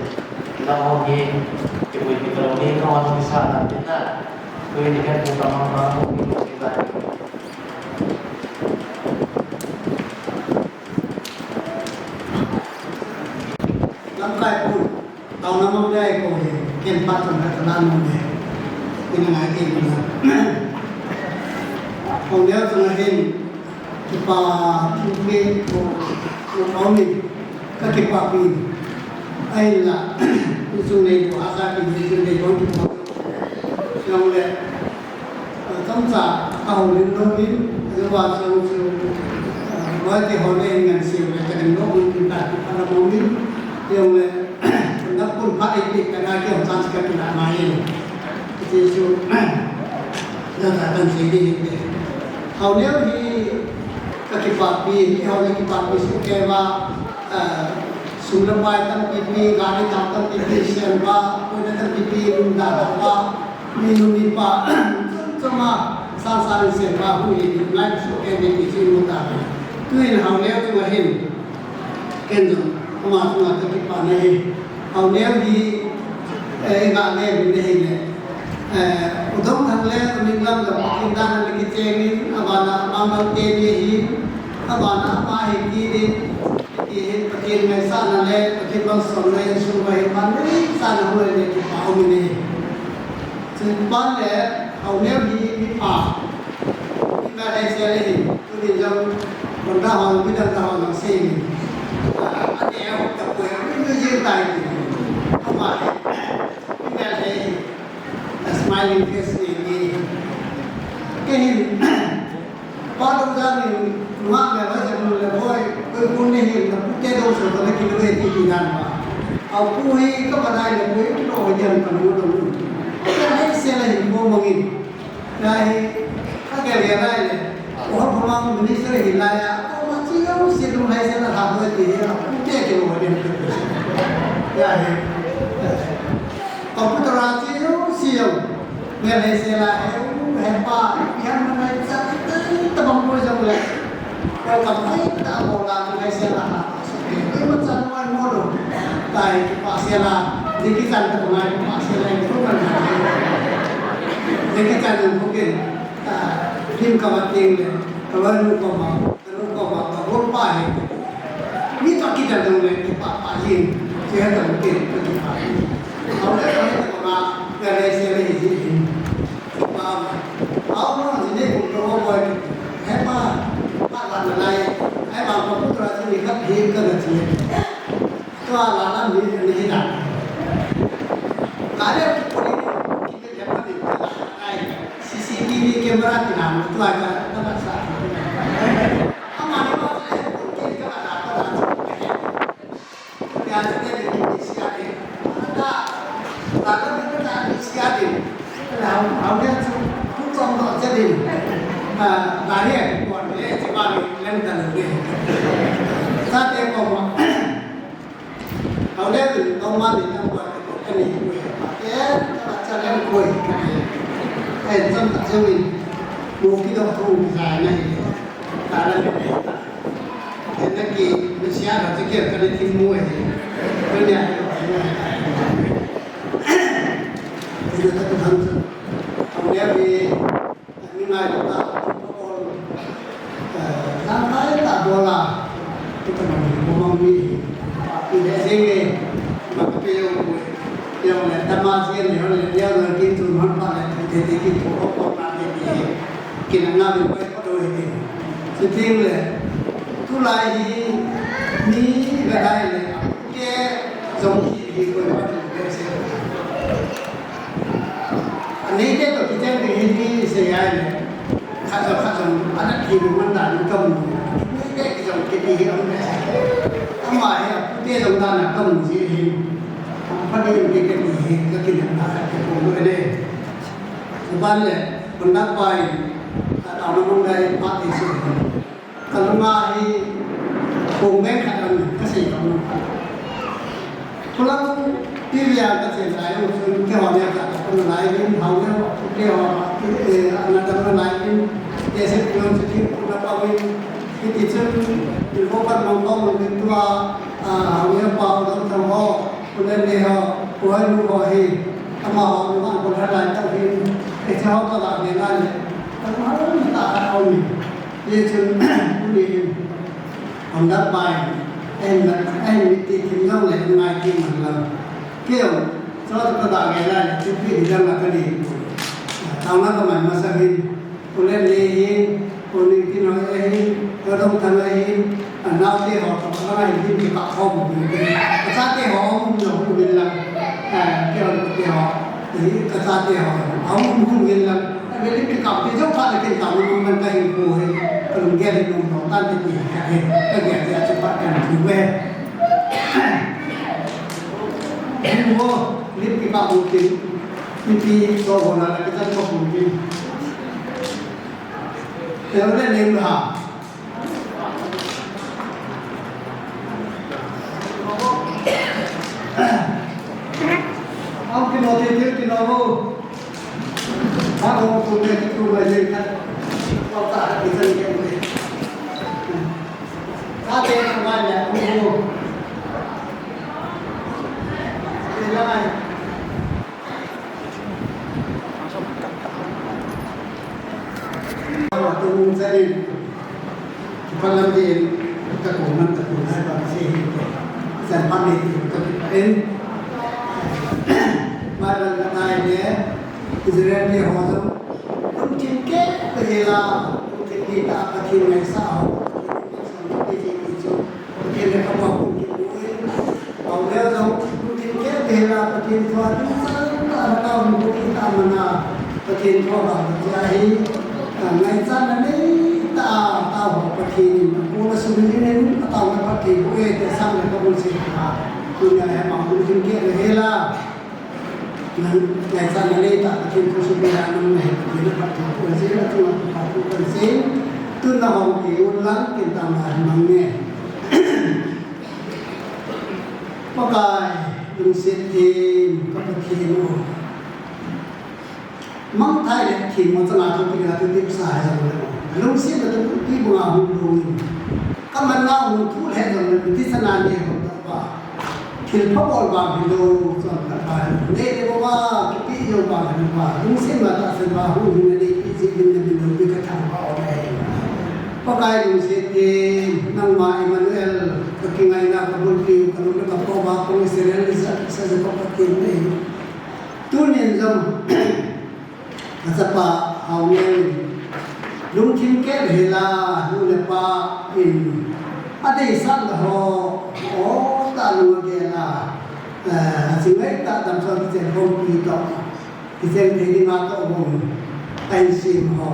Lau hung ding, ki pu ki tol ni, tao na mong sa na ding na. Tunia ding kan pu ka mang ka hung ding ding na. Lamkai pu. Tao na mong dai ko hi, ken pa chun ka tao na mong dai. Ina ngai ke mong na. Kong dei chun hin, kipa, kipa, ko, ko, ko ni, ka kipa pi. Ai la, ni chung nei ko, asa ki, ni chung nei ko, kipa. Chung le, Chomcha, ka houlim lou in, ajeh chu, chu, eh, Guwahati hou le in ngan siu le, ka ding lou in, kin ta, kin ta lou in, tiang le, na kun pha ei ti, ka na ki hou chance ka kila mai in. Ti chu, na ta kan sei di te. Hou neo hi, ka kipapi, hi hou le kipapi su ke va, eh, sum le pai tampi pi, gari thau tampi pi, siam va, koi le tampi pi, lum da da va, Mi nu mi pa, chom chom a, sang sang in sem pa hu hi, ngai su ke ni ti chu mu ta. Tuin hou neo chu ahin. Ken jong, ama chunga ka kipa na hi. Hou neo hi, eh, nga le mi le hi le. Eh, u dong thang le, u ning lam le, kin dan le ki cheng in, abana, mang lam te ni hi, abana, ama hi ki din, ki hin, Pathen ngaisahna le, Pathen malsomna in sung va hi, man le, sa na hu le, kipa um in hi. Chun pan le, hou neo hi mi pha. Mi ma le se le hi, tu ni jong, kon da hon, mi dang da hon, nang se mi. A, a ne, a hon ta poi, mi mi jin tai ti. Hou ma le, mi ma le hi. A smiling face ni ni. Ke hin, Pa Dongzang in, nungah mel hoi jep nu le boi, koi pu ne hin, na pu te dong so, na ki le ti ti nan ma. Au pu hi, ka pa dai le boi, ki lo hoi jep ka nu dong. Ka le se le hin, mo mong in. Ya hi, ka ke le dai le. O ha phamang minister hi la ya, o ma chi yo si lung hai se la ha hoi ti ya, pu te ki lo hoi jep. Ya hi. Computer a chi yo si yo. Ngen hei se la, he u, he pa, he ma ngai cha, ta bang ko jong le. Ko kam ai ta mo la ngai se la ha. Ko ma cha mo mo lo. Tai ki pa se la, ni ki chan ta ngai ki pa se la, ko kan. Ni ki chan ko ken. Ta, lim ka ma ting le, ka lo nu ko ma. Ka nu ko ma ka bol pa hi. Mi to ki da dong le ki pa pa yin. Ki ha dong ki, ki pa yin. Au le ka le ka ma, ka le se le hi yin. Ki pa ma. Au ma ji ne ku to ko ki. He pa. Pa la na lai. Ai ma ko pu tra ji ni ka hi ka na ji. Tua la la mi ni hi na. Ka le ki ko ni ki me ya pa ni ka la ai. C C T V camera ti na tua ka ka la sa. Ama ni ko le ko ki ka la ka la. Ya ji ne ni ki si ya ni. Ta la la mi ka ni si ya ni. La ha ne chu ku chong do che din. Ah, la ye ko le che ba ni len ta ni. Sa te ko ma. Hou le, hou ma ni tang koi, ka ni koi. Eh, ka cha le koi. Eh, chang ta chang ni. Ko kidong thu kisa na hi. Tala ni. Ena ki misia ka chike ka ni thim mu hi. Ko nia. Ina ta tu han. Ang nia bi ni ngai ta. Eh, nang kai ta bola. Kita mang ko mang mi. Ina sing ni. Maka pe yo. Yo le tama sing ni yo le yo le kin tu man pa le. Te te kin tu ko ko na te ni. Kin na bi pai ko do hi. Sitting le. Tulai hi ni ga dai le. Ke jong hi hi ko ma tu ke se. Anei te to kicheng ding hi ti sei ai le. Khat jong khat jong ana thi man dan ka mu. Anei te kijong kiti hi a um le. Ama hi a pu te jong dan a ka mu ji hi. Pha ni ke ke ti hi ka kin na ka ke ko mu le. Ban le, ban da pai. Ka ta ma mong dai pa ti sei. Ka lunga hi kong beng khat an ka sei ka mu. Khulang T V a ka chen lai u chun keiho nia ka ka pun lai in hao nia keiho, eh, ana dam na lai in, eh, se pion se thi pun na pa in, hiti chun, in ko kan mang ko mang in tua, ah, hao nia pa u dam thang ho, pun le ne ho, ko hai lu ho hi, ama ho lu ma ko lai lai ta hin, eh, se ho ka la ne lai ne. Ka ma ta ka au ni. Ye chun, tuni hin, hon da pai, en na, en ni ti thim jong le ngai ti man lang. Keo, cho ka da ngai lai, ti pi di jang la ka ni. Tao na ka man masa hin, ko le le hin, ko ni ti no e hin, ko dong ta na hin, a nao te ho, ka ba ngai hin, ki ka ho mu ni. Ka cha te ho, mu no, mu ni lang. Keo, te ho, ka cha te ho, ho, mu ni lang. Ave lim kikap ti jong phat le kin ka mun man ka hin ko he. Ka lung gel hin nung nung tan ti ti ka he. Ka gel gel chu phat kan thu ve. Hin wo lim kikap mu tin. Ti ti so ho na la kitan ko mu tin. Te le lim ha. Ang kino ti ti kino ho. Ba ko ko ne ti ko ba ye ka. Ko ta ha ti san ke ne. Ka te ko ba ne ko. Ti la mai. Ka tu sa ni. Kipalam din, ka ko man ka ko nai ba se hi ko. San pan ni ti ka ki pa in. Bible ka nai le, Israel ni ho jong, lungthim keh a hela, lungthim keh a Pathen ngaisah ho, Pathen ngaisah ho, Pathen ngaisah ho, Pathen le ka pa ko ki ko in. Pau le jong, lungthim keh a hela, Pathen thu a ding san ta, ka hung ko ki ta mana. Pathen thu a bang jeh a hi, a, ngaichatna neitah a, atao ho Pathen in, apona sum in, atao na Pathen bou e, ti sang le ka bol se ta. Tunia hi ama lungthim keh le hela. Ngaichatna neitah Pathen thu sum in, anam na hi Pathen na Pathen bou e, jeh a tu na Pathen bou kan se. Tun na hung ki un lang, kin tang na mang nge. Pakai, lungset them, ka Pathen o. Mangthai le themmo changa thu kila tu tip sa hai jong le. Lungsetna tu ti banga hung lungin. Ka manna hung thu le jong le, ti sana ne hung ta ba. Thil pha bol ba hi lo, chon ta ba. Ne le ba, kipi yo ba hi ba. Lungsetna ta se ba, hung hin ne, pi ji hin ne, mi lo, bi ka thang ba o ne. Pakai lungset them, nangma Emmanuel, ka kingaina ka bulpi, ka lung le ka po ba, kong Israel, Isaac, Jacob ka kin ne. Tunin jong, Ka chapa Haoneo in, lungthim keh hela, nu le pa in, adeisah le ho, o ta lung agel a, eh, achingai tah damsel kichen khompi toh, kichen thei dinga toh bou, ahin sem ho.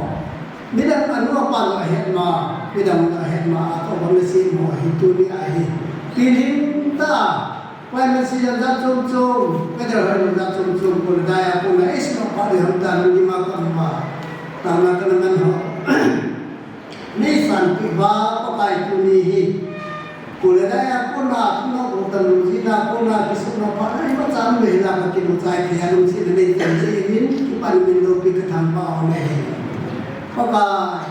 Midang anu apa jong ahet ma, midang jong ahet ma, atoh bang le sem ho, hi tuni a hi. Pilhing tah, Climate change jat chom chom, weather hoi jat chom chom, kol dai a kona, is no pa de hon ta, nang di ma ka ma. Tang na ka na man ho. Nei san pi ba, Pakai tuni hi. Kol dai a kona, tu no ko ta lu ji na kona, ki su no pa, nei ma chan me la ka ki lu chai the, lu si nei ta ji min, ki pan min lo pi ka thang pa ho nei. Pakai,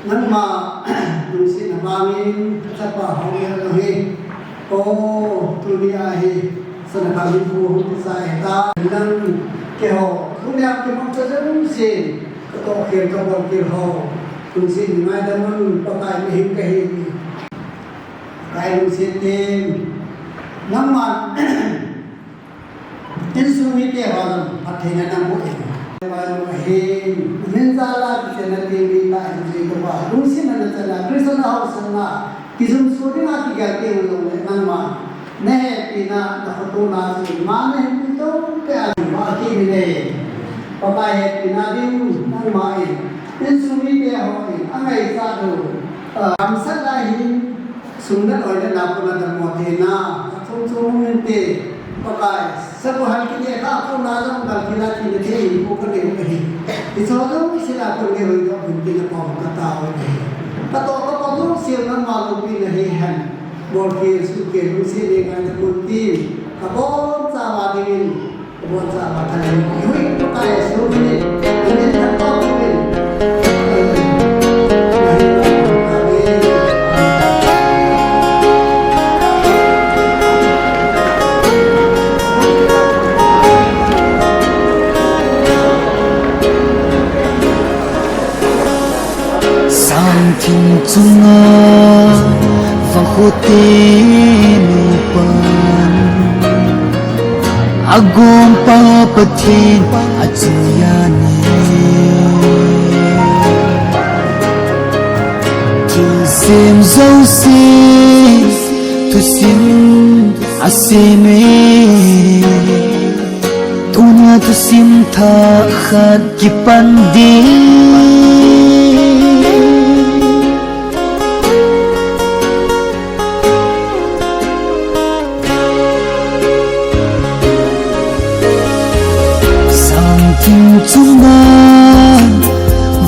nangma lungsetna vangin kachapa hung hi. O, tuni ahi, sana kami pu hung kisai ta. Nang keiho, tuni a kimang cha jong sin, katoh khel kabol khel ho. Lungset ngaidam un Pakai, mihem kahi. Pakai lungset in, nangma insung mite ho jong phatthei na nang boh in. Ahin, min jal a kichen na ding mi ta in jui to ba. Lungset na na chan a, Christian a haosan a, kijumso ding a kigel ding jong le nangma. Na hepina, na khoto na chu, ma na hepi to, pe a, ma ki mi le. Pakai hepina ding, nangma in. Insung mite ho in, angaichat u. Ah, hamsat lai hin, sum le oi le na puna dammo thei na, achom chom um inte, Pakai, sabu hal kile kha puna jong dal kila kile thei, pu ka deu ka hi. Hicho jong sila pu le hoi ka bun kile pom ka tao ka hi. Ka to ka pa jong sil na ma lo pi na hi hen. Bol ke su ke lu si le ngai na kun ti, ka bol cha wa ding in. Sang thing chunga vakhu te nu pan, agom pa Pathen achoi a ne. Thilsem jouse thusim asem e. Tunia thusim thah khat kipan ding. Sang thing chunga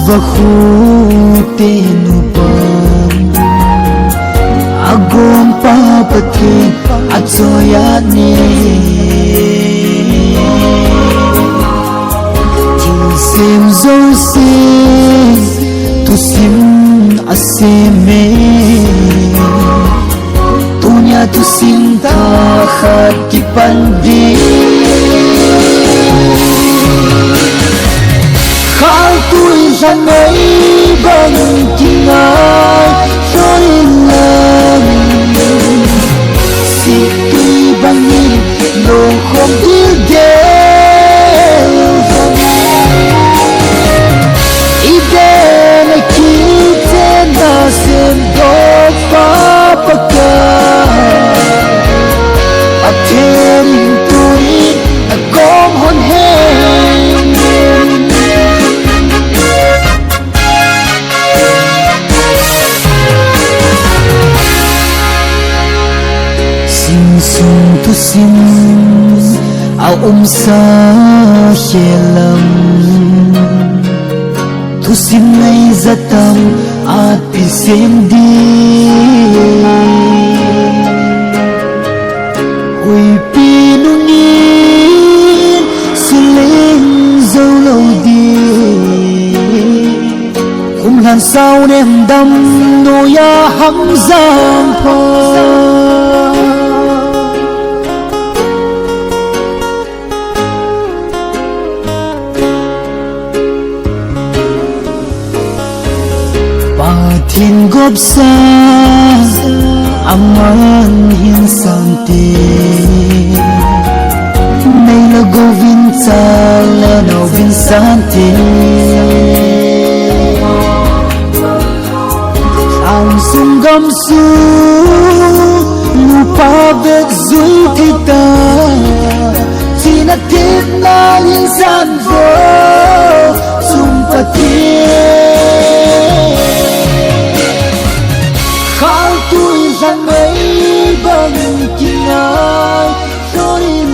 vakhu te nu pan, agom pa Pathen achoi a ne. Thilsem jouse thusim asem e. Tunia thusim thah khat kipan ding. Khaltui lhanei bang kingai lhon in lang, sittui bangin lungkhom dildel vang. I den a kichen na semdoh pa Pakai, Pathen in tunin akom hon hen. Insung thusim aumsa helam, thusim ngaija tam atpi sem ding. Huipi nungin suleng jou lou ding. Humlhan sao nem damnoiya hamjang pha. Pathen gopsa aman hin sante, neile gouvin chale nouvin sante. Lhansung gamsung nupa vek jui thei ta, china themna in san vo sum Pathen. Khaltui lhanei bang kingai lhon in